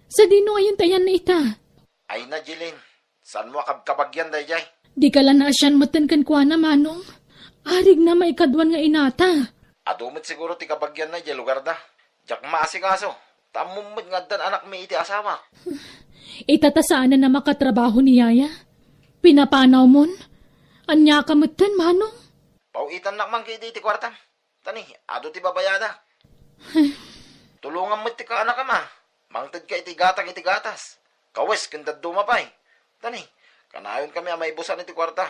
Sadino ngayon ti ayanna ita? Ay na, Jeline. Saanmo a kabkabagian daydiay? Dika la naasian metten kenkuana, Manong. Arigna maikaduan nga inata. Adu met siguro ti kabagianna idiay lugarda. Diak maasikaso. Ta ammom met nga addan anakmi iti asawak. Ita ta saanen a makatrabaho ni Yaya? Pinapanawmon? Aniaka metten, Manong? Paw-itannak man ketdi iti kuartam. Tani, adu ti babayadak. Tulongam met ti kaanakam a. Mangtedka iti gatang iti gatas. Kawes ken dadduma pay. Tani, kanayonkami a maibusan iti kuarta.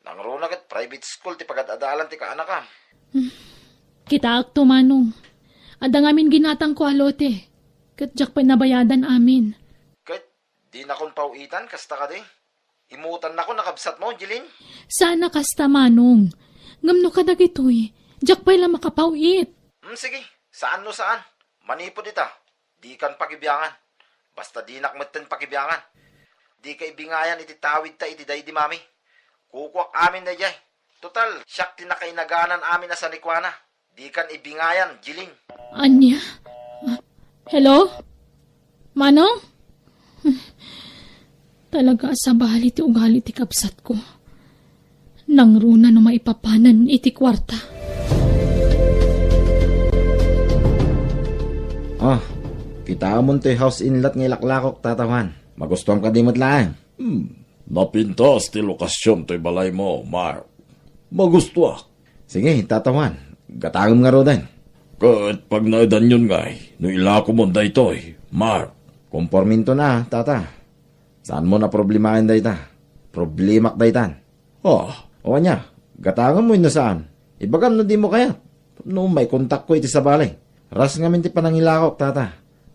Nangruna ket private school ti pagad-adalan ti kaanakam. Hmm. Kitaakto, Manong. Adda ngamin ginatangko a lote. Ket diak pay nabayadan amin. Ket dinakon paw-itan, kasta kadi? Imutannakon a kabsatmo, Jeline? Saan a kasta, Manong. Ngem no kadagitoy, diak pay la makapaw-it. Hmm, sige. Saan no saan. Manipud ita, dikan pagibiangan. Basta dinak metten pakibiangan. Dika ibingayan iti tawidta iti daydi, Mami. Kukuak amin daydiay. Total, siak ti nakainaganan amin a sanikuana. Dikan ibingayan, Jeline. Ania? Ah, hello? Manong? Talaga a sabali ti ugali ti kabsatko. Nangruna no maipapanan iti kuarta. Ah, kitaemon toy house inlet nga ilaklakok, Tata Juan. Magustuam kadi met laeng? Hmm, napintas ti lokasion toy balaymo, Mark. Magustuak. Sige, Tata Juan, gatangem ngaruden. Ket pagnaedanyon ngay no ilakomon daytoy, Mark? Komporminto na, Tata. Saanmo a problemaen dayta. Problemak daytan. Ah. O ania, gatangemmo wenno saan? Ibagam no dimo kayat. No maikontakko iti sabali. Ras ngamin ti panangilakok, Tata.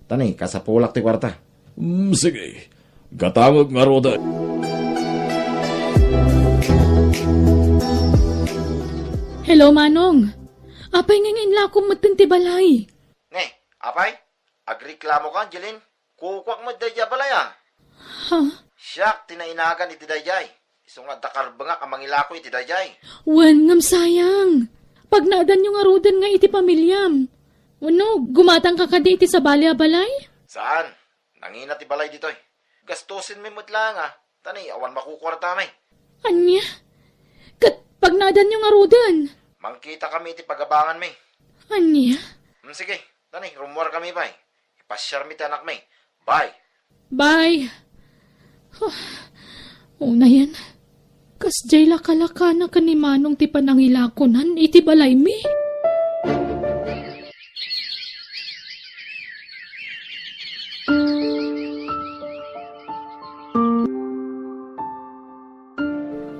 Tani, kasapulak ti kuarta. Mm, sige. Gatangek ngaruden. Hello, Manong. Apay nga inlakom metten ti balay? Ne, apay? Agreklamoka, Jeline? Kukuak met daydiay a balay, a. Ha? Siak ti nainagan iti daydiay. Isu nga adda karbengak a mangilako iti daydiay. Wen, ngem sayang. Pagnaedanyo ngaruden nga iti pamiliam. Wenno, gumatangka kadi iti sabali a balay? Saan. Nangina ti balay ditoy. Gastusenmi met laeng, a. Tani, awan makukuartami. Ania? Ket pagnaedanyo ngaruden? Mangkitakami iti pagabanganmi. Ania? Mm, sige. Tani, rummuarkami pay. Ipasiarmi ti anakmi. Bye. Bye. Huh. Unayen, kasdiay lakalakana ken ni Manong ti panangilakonan iti balaymi.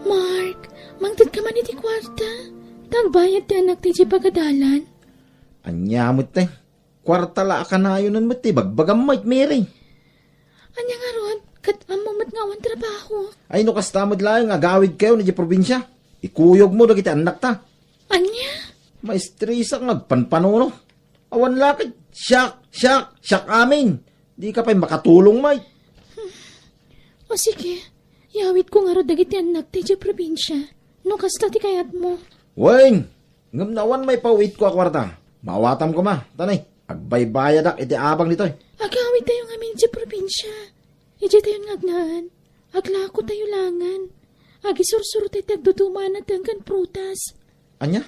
Mark, mangted ka man iti kuarta. Ta agbayad ti anak ti idiay pagadalan. Ania met, te? Kuarta la a kanayonen met ti ibagbagam, Mike, Mary. Ania ngarud? Ket ammo met nga awan trabaho. Ay, no kasta met laeng, agawidkayon idiay probinsia. Ikuyogmo dagiti annakta. Ania? Maestresak nga agpanpanunot. Awan la ket siak, siak, siak amin. Dika pay makatulong, Mike. O sige, iyawidko ngarud dagiti annakta idiay probinsia. No kasta ti kayatmo. Wen, ngem no awan maipaw-itko a kuarta, maawatam koma. Tani, agbaybayadak iti abang ditoy. Agawidtayo ngamin idiay probinsia. Idiaytayon nga agnaan. Aglakotayo laengen. Agisursuro tayo ti agduduma a nateng ken prutas. Ania?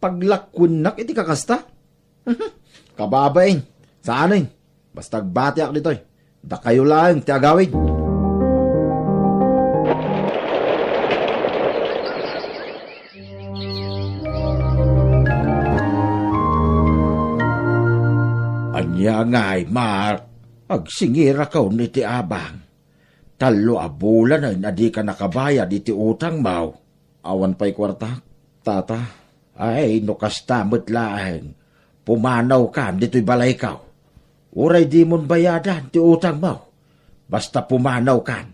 Paglakuennak iti kakasta? Kababain. Saanen. Basta agbatiak ditoy. Dakayo laeng ti agawid. Ania ngay, Mark? Agsingirakon iti abang. Tallo a bulanen a dika nakabayad iti utangmo. Awan pay kuartak, Tata. Ay, no kasta met laeng, pumanawkan ditoy balayko. Uray dimon bayadan ti utangmo. Basta pumanawkan.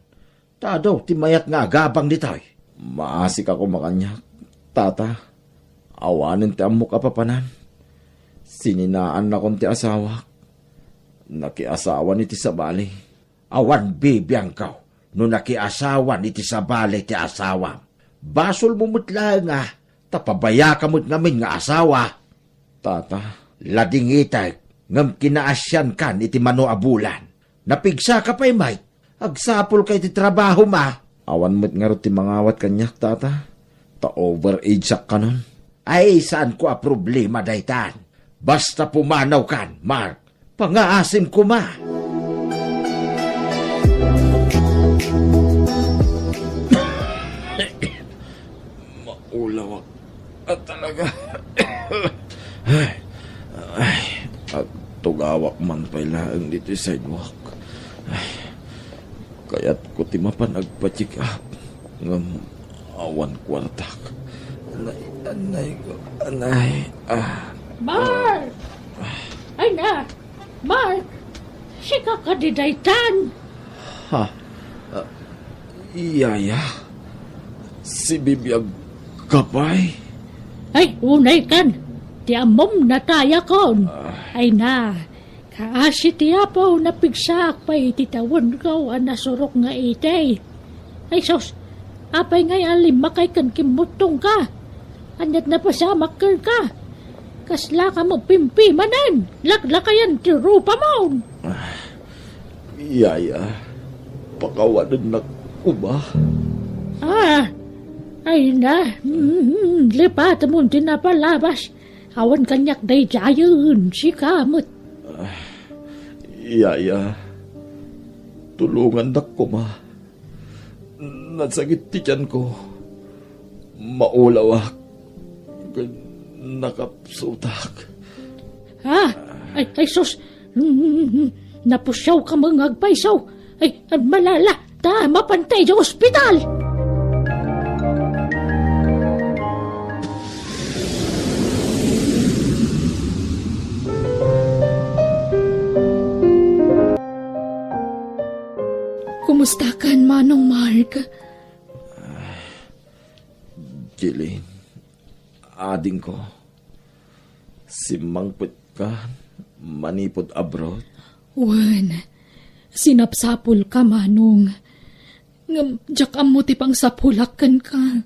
Ta adu ti mayat nga agabang ditoy. Maasik a kumakaniak, Tata. Awanen ti ammok a papanan. Sininaannakon ti asawak. Nakiasawan iti sabali. Awan bibiangko no nakiasawan iti sabali ti asawam. Basolmo met laeng a, ta pabayaka met ngamin nga asawa. Tata, ladingitek, ngem kinaasiankan iti mano a bulan. Napigsaka pay met. Agsapulka iti trabahom a. Awan met ngarud ti mangawat kaniak, Tata. Ta overage-ak kanon. Ay, saanko a problema daytan. Basta pumanawkan, Mark. Pangaasim koma. Maulawak a talaga. Ay, ay, agtugawak man pay laeng ditoy sidewalk. Ay, kayatko ti mapan agpa-check up. Ngem awan kuartak. Anay, anay ko, anay. Ah. Mark! Ay na! Mark! Sika kadi daytan? Ha? Ah, Yaya? Sibibiag ka pay? Ay, unay kan. Ti ammom natayakon. Ah. Ay na. Kaasi ti Apo, napigsaak pay iti tawenko a nasurok nga itay. Ay sus, apay ngay a limmakay ken kimmuttongka? Aniat napasamak kenka? Kaslaka met pimpimanen, laklakayan ti rupamon. Ah, yaya, pakawanennak koma. Ah, ay na, mm, lipatemon ti napalabas. Awan kaniak daydiayen, sika met. Ah, yaya, tulongannak koma. Nasakit ti tianko. Maulawak. Ken nakapsutak. Ah, ay, ay sus. Mm, napusiawka met nga agpayso. Ay, malala, ta mapanta idiay ospital. Kumustakan, Manong Mark? Jeline, adingko, simmangpetka manipud abroad? Wen, sinapsapulka, Manong. Ngem diak ammo ti pangsapulak kenka,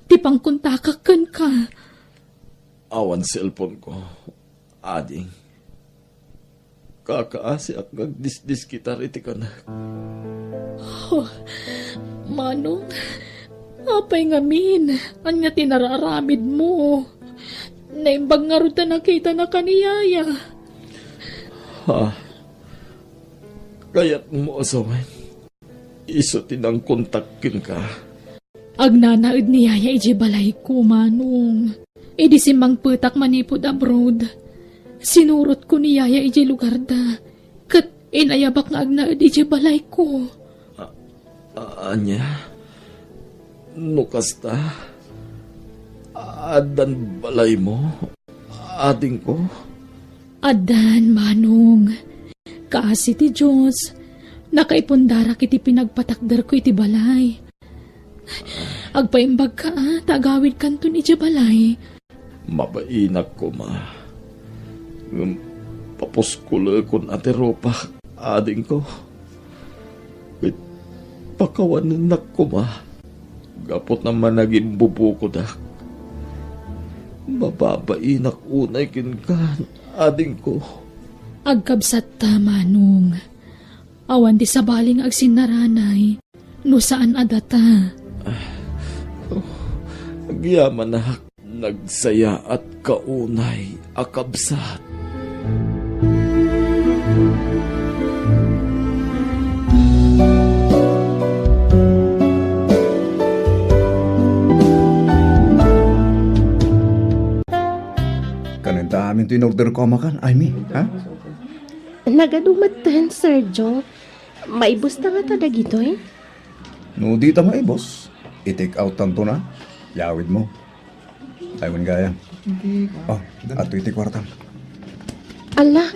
ti pangkontakak kenka. Awan cellphone-ko, ading. Kakaasiak nga agdisdiskitar iti kanak. Oh, Manong, apay ngamin? Ania ti nararamidmo? Naimbag ngarud ta nakitana ken ni Yaya. Ha? Kayatmo a sawen? Isu ti nangkontak kenka. Agnanaed ni Yaya idiay balayko, Manong. Idi simmangpetak manipud abroad, sinurotko ni Yaya idiay lugarda, ket inayabak nga agnaed idiay balayko. A-, a-, ania? No kasta, addan balaymo? Adingko? Addan, Manong. Kaasi ti Dios, nakaipundarak iti pinagpatakderko iti balay. Agpaimbagka, a, ta agawidkanton idiay balay. Mabainak koma. Ngem papuskolekon a ti rupak, adingko. Ket pakawanennak koma gapu ta managimbubukodak. Mababainak unay kenka, adingko. Agkabsatta, Manong. Awan ti sabali nga agsinnaranay no saan a data. Oh, agyamanak. Nagsayaatka unay a kabsat. Kanen ta amin to in-order ko a makan, Aimee, ha? Nagadu metten, Sir Jong. Maibusta ngata dagitoy? No dita maibus, i-take out tanto na. Yawid mo. Ay, wen gayam. Oh, adtoy ti kuartam. Ala,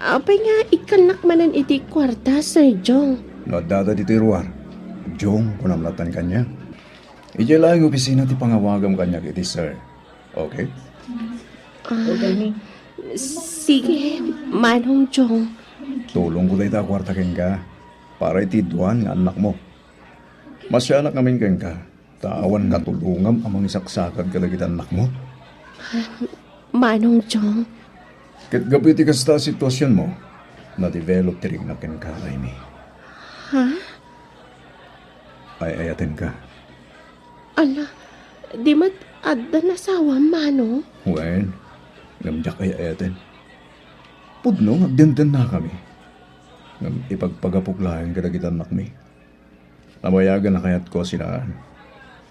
apay nga ikkannak manen iti kuarta, Sir Jong? No addada ditoy ruar, Jong, kunam latta kaniak. Idiay laeng opisina ti pangawagam kaniak iti sir. Okay? Ah, sige, Manong Jong. Tulongko dayta a kuarta kenka para iti dua nga annakmo. Masianak ngamin kenka. Ta awan katulongam a mangisaksakad kadagiti annakmo? Manong Jong. Ket gapu iti kasta a situasionmo, na-develop ti riknak kenka, Aimee. Ha? Ay-ayatenka. Ala, di met addan asawam, Manong? Wen, ngem diak ay-ayaten. Pudno nga agdendennakami. Ngem ipagpagapok laeng kadagiti annakmi. Nabayagen a kayatko a sinaan.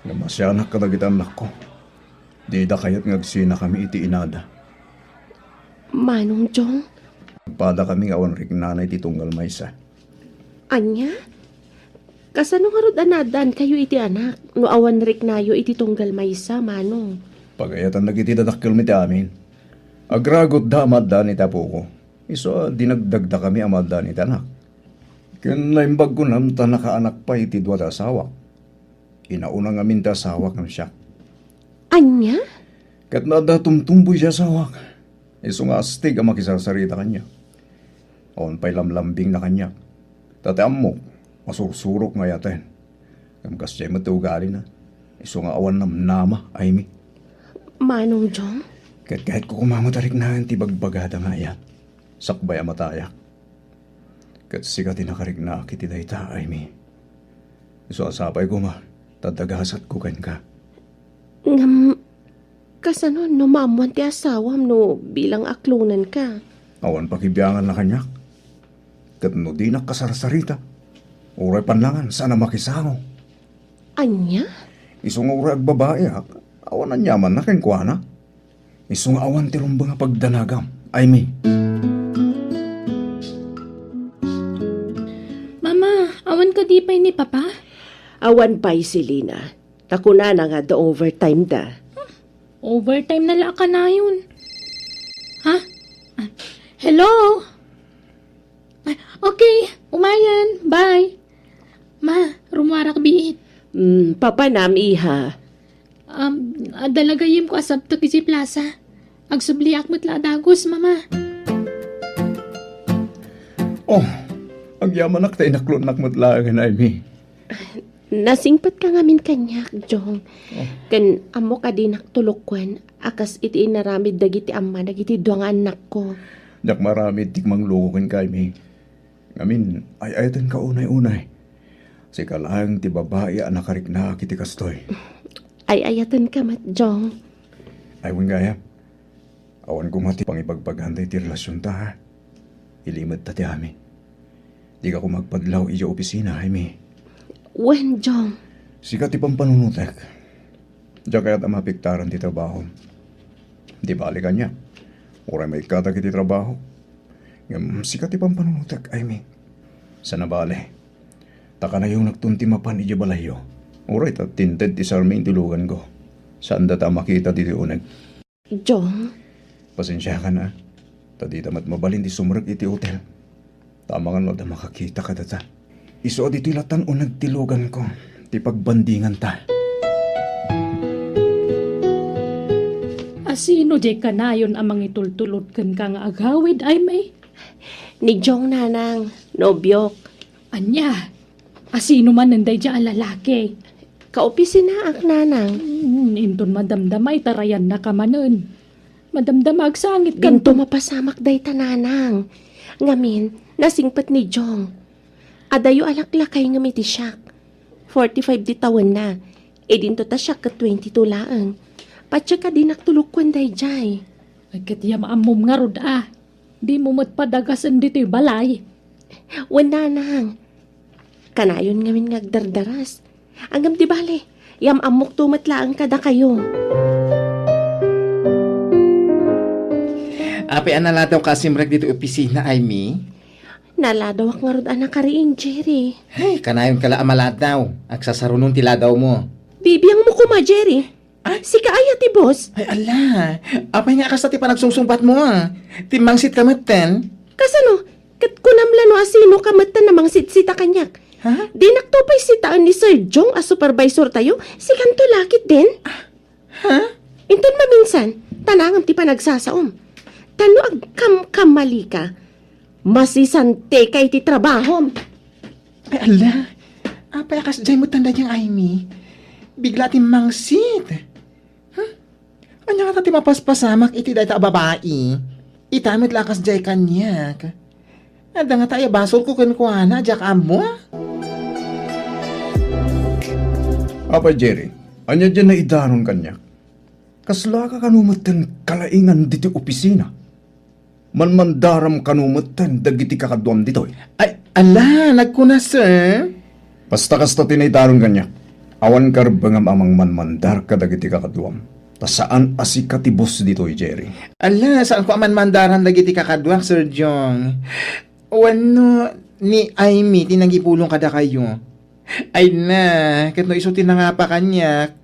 Ngem masianak kadagiti annakko. Dida kayat nga agsinakami iti inada. Manong Jong? Padakami nga awan riknana iti tunggal maysa. Ania? Kasano ngarud a naaddaankayo iti anak no awan riknayo iti tunggal maysa, Manong? Pagayatan dagiti dadakkelmi ti amin. Agragutda a maaddaan iti apoko. Isu a dinagdagdakami a maaddaan iti anak. Ken naimbag kunam ta nakaanak pay iti dua ti asawak. Inauna ngamin ti asawak ngem siak. Ania? Ket no adda tumtumboy ti asawak, Isu nga astig a makisarsarita kaniak. Awan pay lamlambingna kaniak. Ta ti ammok, masursurok nga ayaten. Ngem kasdiay met ti ugalina. Isu nga awan namnama, Aimee. Manong Jong? Ket kayatko koma met a riknaen ti ibagbagada nga ayat, sakbay a matayak. Ket sika ti nakariknaak iti dayta, Aimee. Isu a sapay koma, ta dagasatko kenka. Ngem, kasano no maammoan ti asawam no bilang aklonenka? Awan pakibianganna kaniak. Ket no dinak kasarsarita, uray pannangan saan a makisango. Ania? Isu nga uray agbabaiak, awan aniamanna kenkuana. Isu nga awan ti rumbeng a pagdanagam, Aimee. Mama, awan kadi pay ni Papa? Awan pay, Selina. Ta kunana nga adda overtime da. Overtime na la a kanayon. Ha? Ah, hello? Ah, okay, umayen. Bye. Ma, rummuarak biit. Mm, papanam, iha. Um, adda la gayyemko a sabtek idiay plaza. Agsubliak met la a dagus, Mama. Oh, agyamanak ta inaklonnak met laengen, Aimee. Nasingpetka ngamin kaniak, Jong. Oh. Ken ammok a dinak tulokkuan a kas iti inaramid dagiti amma dagiti dua nga annakko. Diak maaramid ti mangluko kenka, Aimee. Ngamin, ay-ayatenka unay-unay. Sika laeng ti babai a nakariknaak iti kastoy. Ay-ayatenka met, Jong. Ay, wen gayam. Awan koma ti pangibagbaganta iti relasionta, ha? Ilimedta ti amin. Dika koma agpadlaw idiay opisina, Aimee. Wen, Jong. Sika ti pampanunotek. Diak kayat a maapektaran ti trabahom. Di bale kaniak. Uray maikkatak iti trabaho. Ngem sika ti pampanunotek, Aimee. Saan a bale. Ta kanayonakton ti mapan idiay balayyo. Uray ta tinted ti Sarmi iti luganko. Saanda ta a makita ditoy uneg. Jong? Pasensiakan, a. Ta dita met mabalin ti sumrek iti hotel. Ta amangan no adda makakita kadata. Isu a ditoy latan uneg ti luganko, ti pagbandinganta. A sino diay kanayon a mangitultulod kenka nga agawid, Aimee? Ni Jong, nanang, nobiok. Ania? A sino manen daydiay a lalaki? Kaopisinaak, nanang. Hmm, inton madamdama, itarayannaka manen. Madamdama agsangit. Dinto mapasamak dayta, nanang. Ngamin, nasingpet ni Jong. Adayo a laklakay ngem iti siak. Forty-five ti tawenna. Idinto ta siak ket twenty-two laeng. Patiek a dinak tulokkuan daydiay. Ay, ket yam-ammom ngarud a. Dimo met padagasen ditoy balay. Wen, nanang. Kanayon ngamin nga agdardaras. Ngem di bale, yam-ammokto met laeng kadakayo. Apay a naladawka a simrek ditoy opisina, Aimee? Naladawak ngarud a nakariing, Jerry. Ay, kanayonka la a maladaw. Agsasarunon ti ladawmo. Bibiangmo koma, Jerry. Ah? Sika aya ti boss? Ay, ala. Apay nga kasta ti panagsungsubatmo, a? Timmangsitka metten? Kasano? Ket kunam la no a sinoka metten a mangsitsita kaniak. Ha? Dinakto pay sitaen ni Sir Jong a supervisortayo, sikanto la ketdin? Ha? Inton maminsan, tanangam ti panagsasaom. Ta no agkamkamalika, masisantika iti trabahom. Ay, ala. Apay a kasdiay met daydiay, Aimee? Bigla ti mangsit. Huh? Ania ngata ti mapaspasamak iti dayta a babai? Ita met la a kasdiay kaniak. Adda ngata aya basolko kenkuana a diak ammo? Apay, Jerry, ania diay naidanon kaniak? Kaslaka kano metten kalaingan ditoy opisina? Manmandaram kano metten dagiti kakaduam ditoy? Ay, ala, nagkuna, sir. Basta kasta ti naidanon kaniak. Awan karebbengam a mangmanmandar kadagiti kakaduam. Ta saan a sika ti boss ditoy, Jerry. Ala, saanko a manmandaran dagiti kakaduak, Sir Jong. Wenno ni Aimee ti nangipulong kadakayo. Ay na, ket no isu ti nangapa kaniak,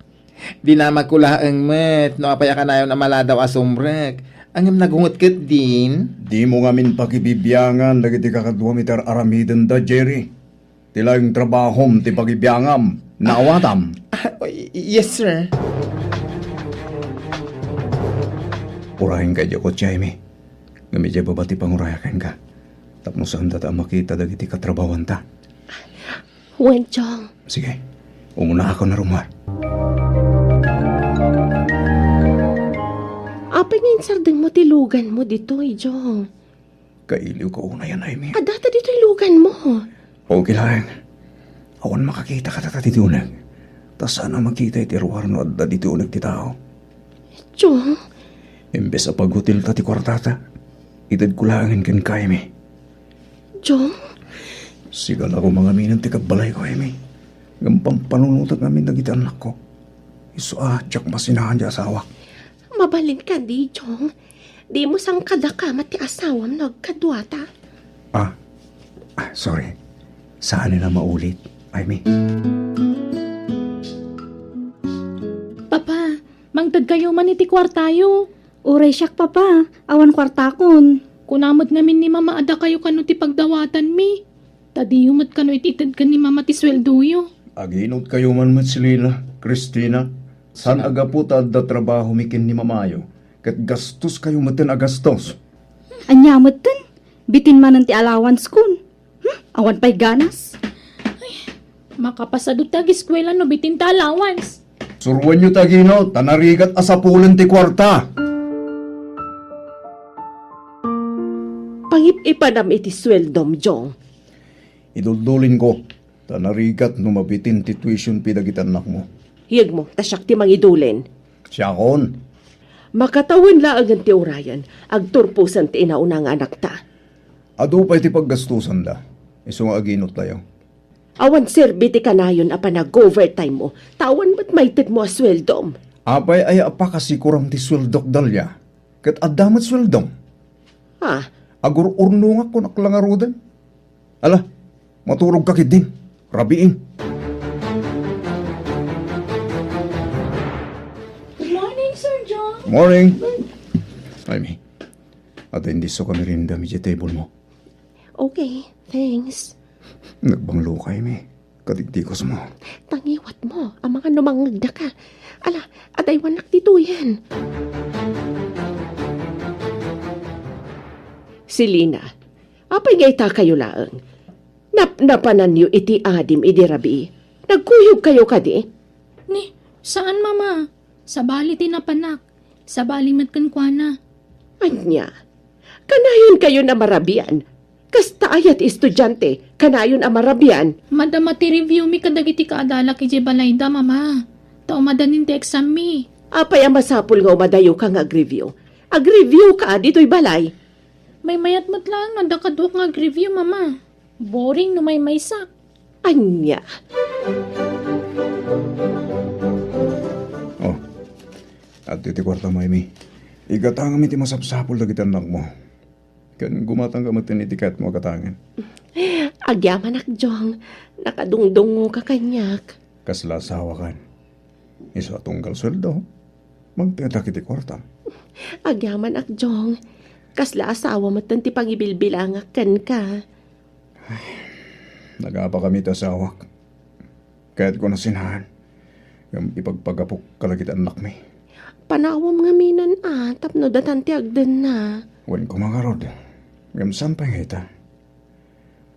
dinamagko laeng met no apay a kanayon a maladaw a sumrek. Ngem nagunget ketdin. Dimo ngamin pakibibiangan dagiti kakaduam iti ar-aramidenda, Jerry. Ti laeng trabahom ti pagibiangam. Naawatam? Ah, y-, yes, sir. Urayenka idiay kotse, Aimee. Ngem idiay baba ti pangurayak kenka, tapno saanda ta a makita dagiti katrabawanta. Wen, Jong. Sige, umunaakon a rummuar. Apay nga insardengmo ti luganmo ditoy, Jong? Kailiwko unay, Amy. Adda ta ditoy luganmo. Okay laeng. Awan makakita kadata ditoy uneg. Ta saan a makita iti ruar no adda ditoy uneg ti tao. Jong? Imbes a paghotelta ti kuartata, itedko laengen kenka, Amy. Jong? Sigala ko mangamin ti kabbalayko, Amy. Ngem pampanunotek ngamin dagiti annakko. Isu a diak masinahan ti asawak. Mabalin kadi, Jong? Dimo sangkadaka met ti asawam no agkaduata? Ah, ah, sorry. Saanen a maulit, Amy. Papa, mangtedkayo man iti kuartayo. Uray siak, Papa. Awan kuartakon. Kuna met ngamin ni Mama a dakayo kano ti pagdawatanmi. Ta diyo met kano iti itedken ni Mama ti sueldoyo. Aginotkayo man met, Selina, Christina. Saan a gapu ta adda trabahomi ken ni Mamayo, ket gastoskayo metten a gastos. Ania metten? Bitin manen ti allowance kon. Hmm? Awan pay ganas. Ay, makapasado ti agiskuela no bitin ta allowance. Suroenyo ti aginot, ta narigat a sapulen ti kuarta. Pangip-ipanam iti sueldom, Jong. Iduldulinko, ta narigat no mabitin ti tuition fee dagiti annakmo. Yegmo, ta siak ti mangidulin. Siakon. Makatawen laengen ti urayen, agturposen ti inauna nga anakta. Adu pay ti paggastusanda, isu nga aginot tayo. Awan serbi ti kanayon a panag-overtime mo, ta awan met maitedmo a sueldom. Apay aya a pakasikuram ti sueldok, Dalia? Ket adda met sueldom? Ha? Agur-urnongak kon akla ngaruden. Ala, maturogka ketdin. Rabiin. Good morning, Sir John. Morning. Ay, mi. Ata indisso ka merienda, mi, iti table mo. Okay, thanks. Nagbanglo ka, mi. Kadigdigos mo. Tangiwat mo, amangan no mangngegda ka. Ala, adaywanak ditoyen. Selina, apay nga itakayo laeng? Napnapananyo iti adim idi rabii. Nagkuyogkayo kadi? Ni, saan, Mama. Sabali ti napanak. Sabali met kenkuana. Ania? Kanayonkayon a marabian. Kasta aya ti estudiante, kanayon a marabian. Madama ti review mi kadagiti kaadalak idiay balayda, Mama. Ta umadanin ti exam mi. Apay a masapul nga umadayoka nga agreview? Agreview ka ditoy balay. Maymayat met laeng no adda kaduak nga agreview, Mama. Boring no maymaysak. Ania? Oh. Adtoy ti kuartam, Amy. Igatangam iti masapsapul dagiti annakmo. Ken gumatangka met iti kayatmo a gatangen. Agyamanak, Jong. Nakadungdungoka kaniak. Kasla asawakan. Isu a tunggal sueldo, mangtedak iti kuartam. Agyamanak, Jong. Kasla asawa metten ti pangibilbilangak kenka. Nagapakami ti asawak. Kayatko a sinahan. Ngem ipagpagapok kadagiti annakmi. Panawam ngaminen a tapno datan ti agdenna. Wen koma ngarud. Ngem saan pay nga ita?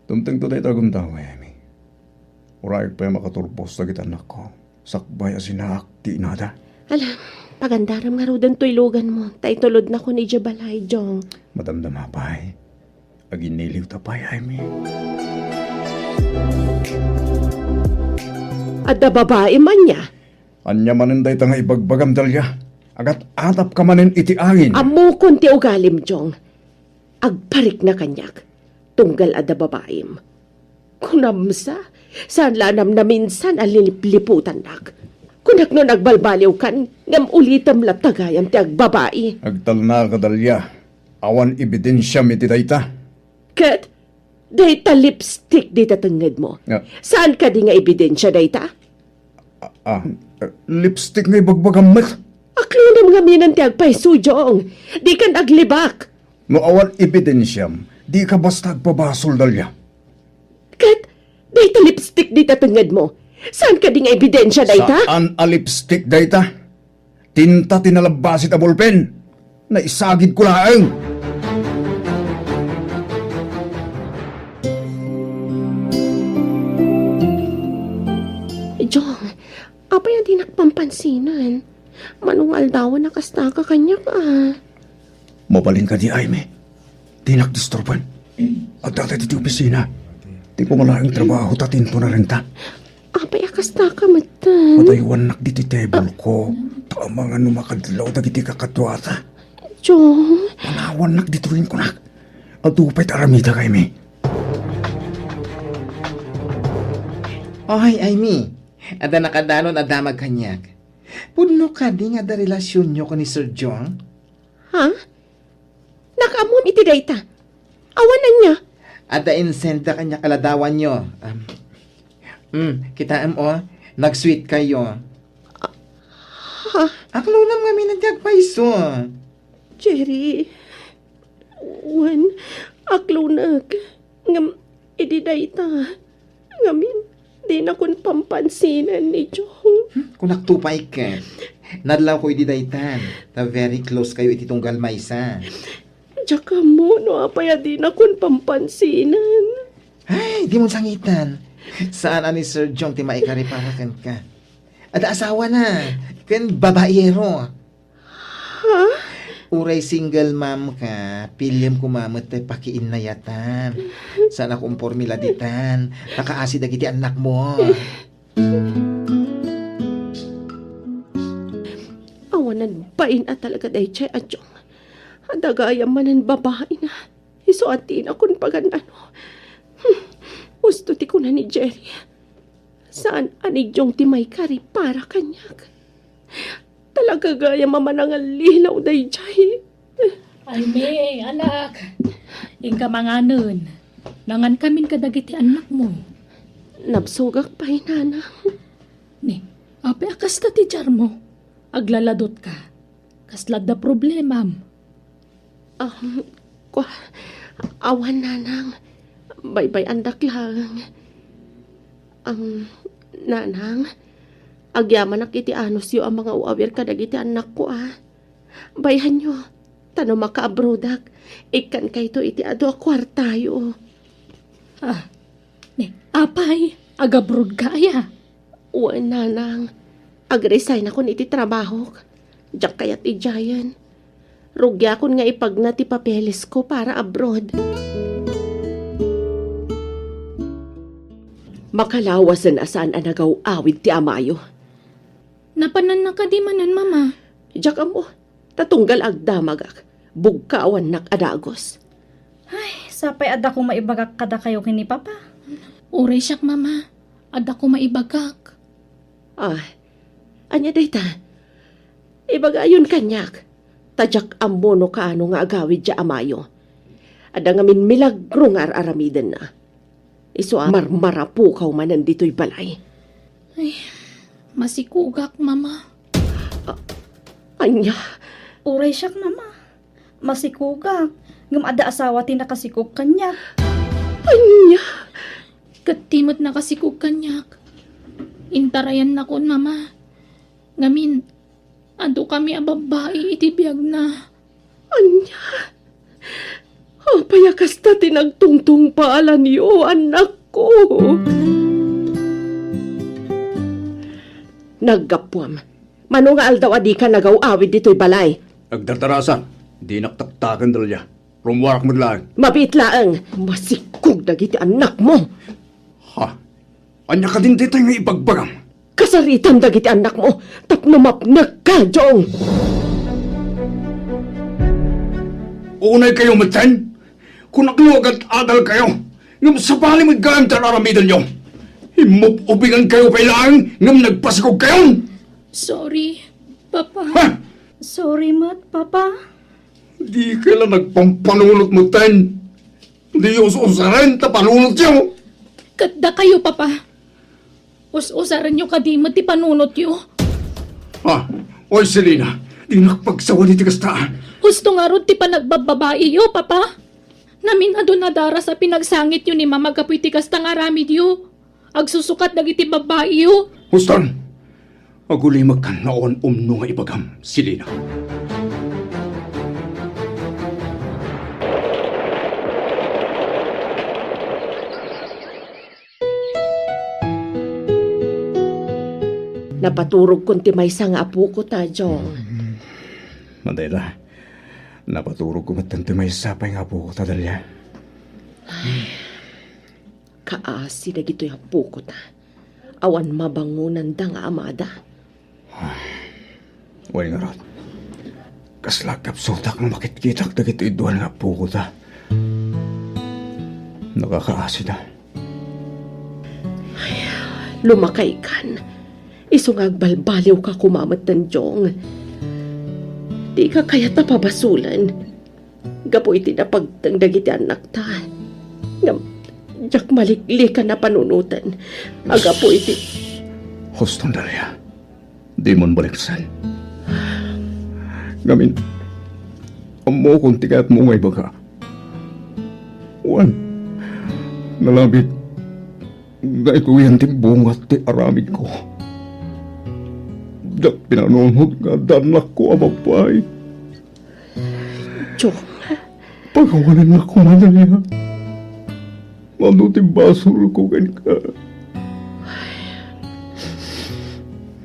Tumtengto dayta a gundaway, Amy. Urayek pay a makaturpos dagiti annakko. Sakbay a sinaak ti inada. Ala, pagandarem ngaruden toy luganmo, ta itulodnakon idiay balay, Jong. Madamdama pay. Aginiliwta pay, Amy. Adda babaim ania? Ania manen dayta nga ibagbagam, Dalia? Agat-atapka manen iti angin. Ammokon ti ugalim, Jong. Agparikna kaniak, tunggal adda babaim. Kunam sa, saan la a namnaminsan a lilipliputannak. Kunak no nagbalbaliwkan, ngem ulitem latta gayam ti agbabai. Agtalnaka, Dalia. Awan ebidensiam iti dayta. Ket, dayta lipstick dita tengngedmo. Ah. Saan kadi nga ebidensia dayta? Ah, ah, lipstick nga ibagbagam met. Aklonam ngaminen ti agpayso, Jong. Dikan aglibak. No awan ebidensiam, dika basta agpabasol, Dalia. Ket, dayta lipstick dita tengngedmo. Saan kadi nga ebidensia dayta? Saan a lipstick dayta? Tinta ti nalabbasit a bolpen. Naisagidko laeng. Pampansinan. Mano nga aldawan a kastaka kaniak, a. Mabalin kadi, Aimee. Dinak disturban. Addata ditoy opisina. Ti pumalaeng trabaho ta tinto na renta. Apay a kastaka metten? Madaywannak ditoy table ko. Ta amangan no makadlaw dagiti kakaduata. Jong. Panawannak ditoy inkunak. Adu pay ti aramidak, Aimee. Oy, Aimee. Adda nakadanon a damag kaniak. Pudno kadi nga adda relasionyo ken ni Sir Jong? Ha? Nakaammom iti dayta? Awan ania? Adda insend kaniak a ladawanyo. Um, mm, kitaem, o. Nag-sweet kayo. Ha? Aklonam ngamin ti agpayso. Jerry, wen, aklonek. Ngem, idi dayta, ngamin, dinakon pampansinan ni Jong. Hmm, kunakto pay ket. Nadlawko idi daytan, ta very close kayo iti tunggal maysa. Diak ammo no apay a dinakon pampansinan. Ay, dimon sangitan. Saan a ni Sir Jong ti maikari para kenka. Adda asawana, ken babaero. Ha? Uray single mom ka, piliem koma met ti pakiinnayatan. Saan a kumpormila ditan, ta kaasi dagiti annakmo. Awanan bain a talaga daydiay a Jong. Adda gayam manen babaina. Isu a dinakon pagan-ano. Hmm. Husto ti kuna ni Jerry. Saan a ni Jong ti maikari para kaniak. Talaga gayam a manangallilaw daydiay. Aimee, anak. Inka manganen. Nangankamin kadagiti annakmo. Nabsogak pay, nanang. Ni, apay a kasta ti diarmo? Aglaladutka. Kasla adda problemam? Um, kua, awan, nanang. Baybay-andak laeng. Um, nanang, agyamanak iti anusyo a mangaw-awir kadagiti annakko, a. Bayhanyo, ta no makaabrodak, ikkankayto iti adu a kuartayo. Ah, ni, apay, agabrodka aya? Wen, nanang. Agresignakon iti trabahok. Diak kayat idiayen. Rugiakon nga ipagna ti papelesko para abroad. Makalawasen a saan a nagaw-awid ti amayo. Napananna kadi manen, Mama? Diak ammo. Ta tunggal agdamagak, bugkawannak a dagus. Ay, sapay adda koma ibagak kadakayo ken ni Papa. Uray siak, Mama. Adda koma ibagak. Ah, ania dayta? Ibagayon kaniak. Ta diak ammo no kaano nga agawid ti amayo. Adda ngamin milagro nga ar-aramidenna. Isu a marmarapukaw manen ditoy balay. Ay, masikogak, Mama. A-, ania? Uray siak, Mama. Masikogak. Ngem adda asawa ti nakasikog kaniak. Ania? Ket ti met nakasikog kaniak. Intarayannakon, Mama. Ngamin, adu kami a babbai iti biagna. Ania? Apay a kasta ti nagtungtungpaalanyo, annakko? Naggapuam. Mano nga aldaw a dika nagaw-awid ditoy balay? Agdardarasa. Dinak taktaken, Delia. Rummuarak met laeng. Mabiit laeng. Masikog dagiti annakmo. Ha? Ania kadin daytoy nga ibagbagam? Kasaritam dagiti annakmo tapno mapnekka, Jong. Unay kayo metten? Kunak no agad-adal kayo, ngem sabali met gayam ti ar-aramidenyo. Immub-ubingan kayo pay laeng ngem nagpasikog kayon. Sorry, Papa. Ha? Sorry met, Papa. Dika la nagpampanunot metten. Di us-usaren ta panunotyo. Ket dakayo, Papa. Us-usarenyo kadi met ti panunotyo. Ah, oy, Selina, dinak pagsawan iti kasta. Husto ngarud ti panagbababaiyo, Papa. Namin adu a daras a pinagsangityo ni Mama gapu iti kasta nga aramidyo. Agsusukat dagiti babaiyo. Huston, agulimekkan no awan umno nga ibagam, Selina. Napaturogkon ti maysa nga apokota, Jong. Madayta. Napaturogko met ti maysa pay nga apokota, Dalia. Kaasi dagitoy apokota. Awan mabangonanda nga amada. Wen ngarud, kasla agkapsutak no makitkitak dagitoy dua nga apokota. Nakakaasida. Lumakaykan. Isu nga agbalbaliwka koma metten, Jong. Dika kayat a pabasolen gapu iti napagteng dagiti annakta. Ngem diak maliklikan a panunoten a gapu iti Huston, Dalia. Dimon baliksen. Ngamin, ammokon ti kayatmo nga ibaga. Wen, nalabit, daytoyen ti bunga ti aramidko. Diak pinanunot nga adda annakko a babai. Jong. Pakawanennak koma, Dalia. Mano ti basolko kenka?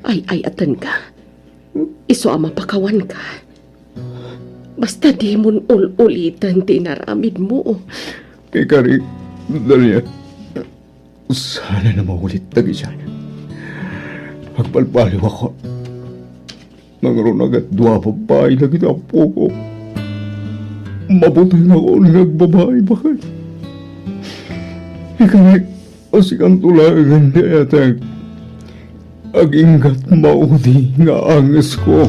Ay-ayatenka. Isu a mapakawanka. Basta dimon ul-uliten ti inaramidmo. Ikari, Dalia. Saan a maulit dagiti. Agbalbaliwak. Nangruna ket dua a babai dagiti apoko. Mabutengakon nga agbabai, baket. Ikari, asikanto laengen ti ayatek. Aginggat maudi nga angesko.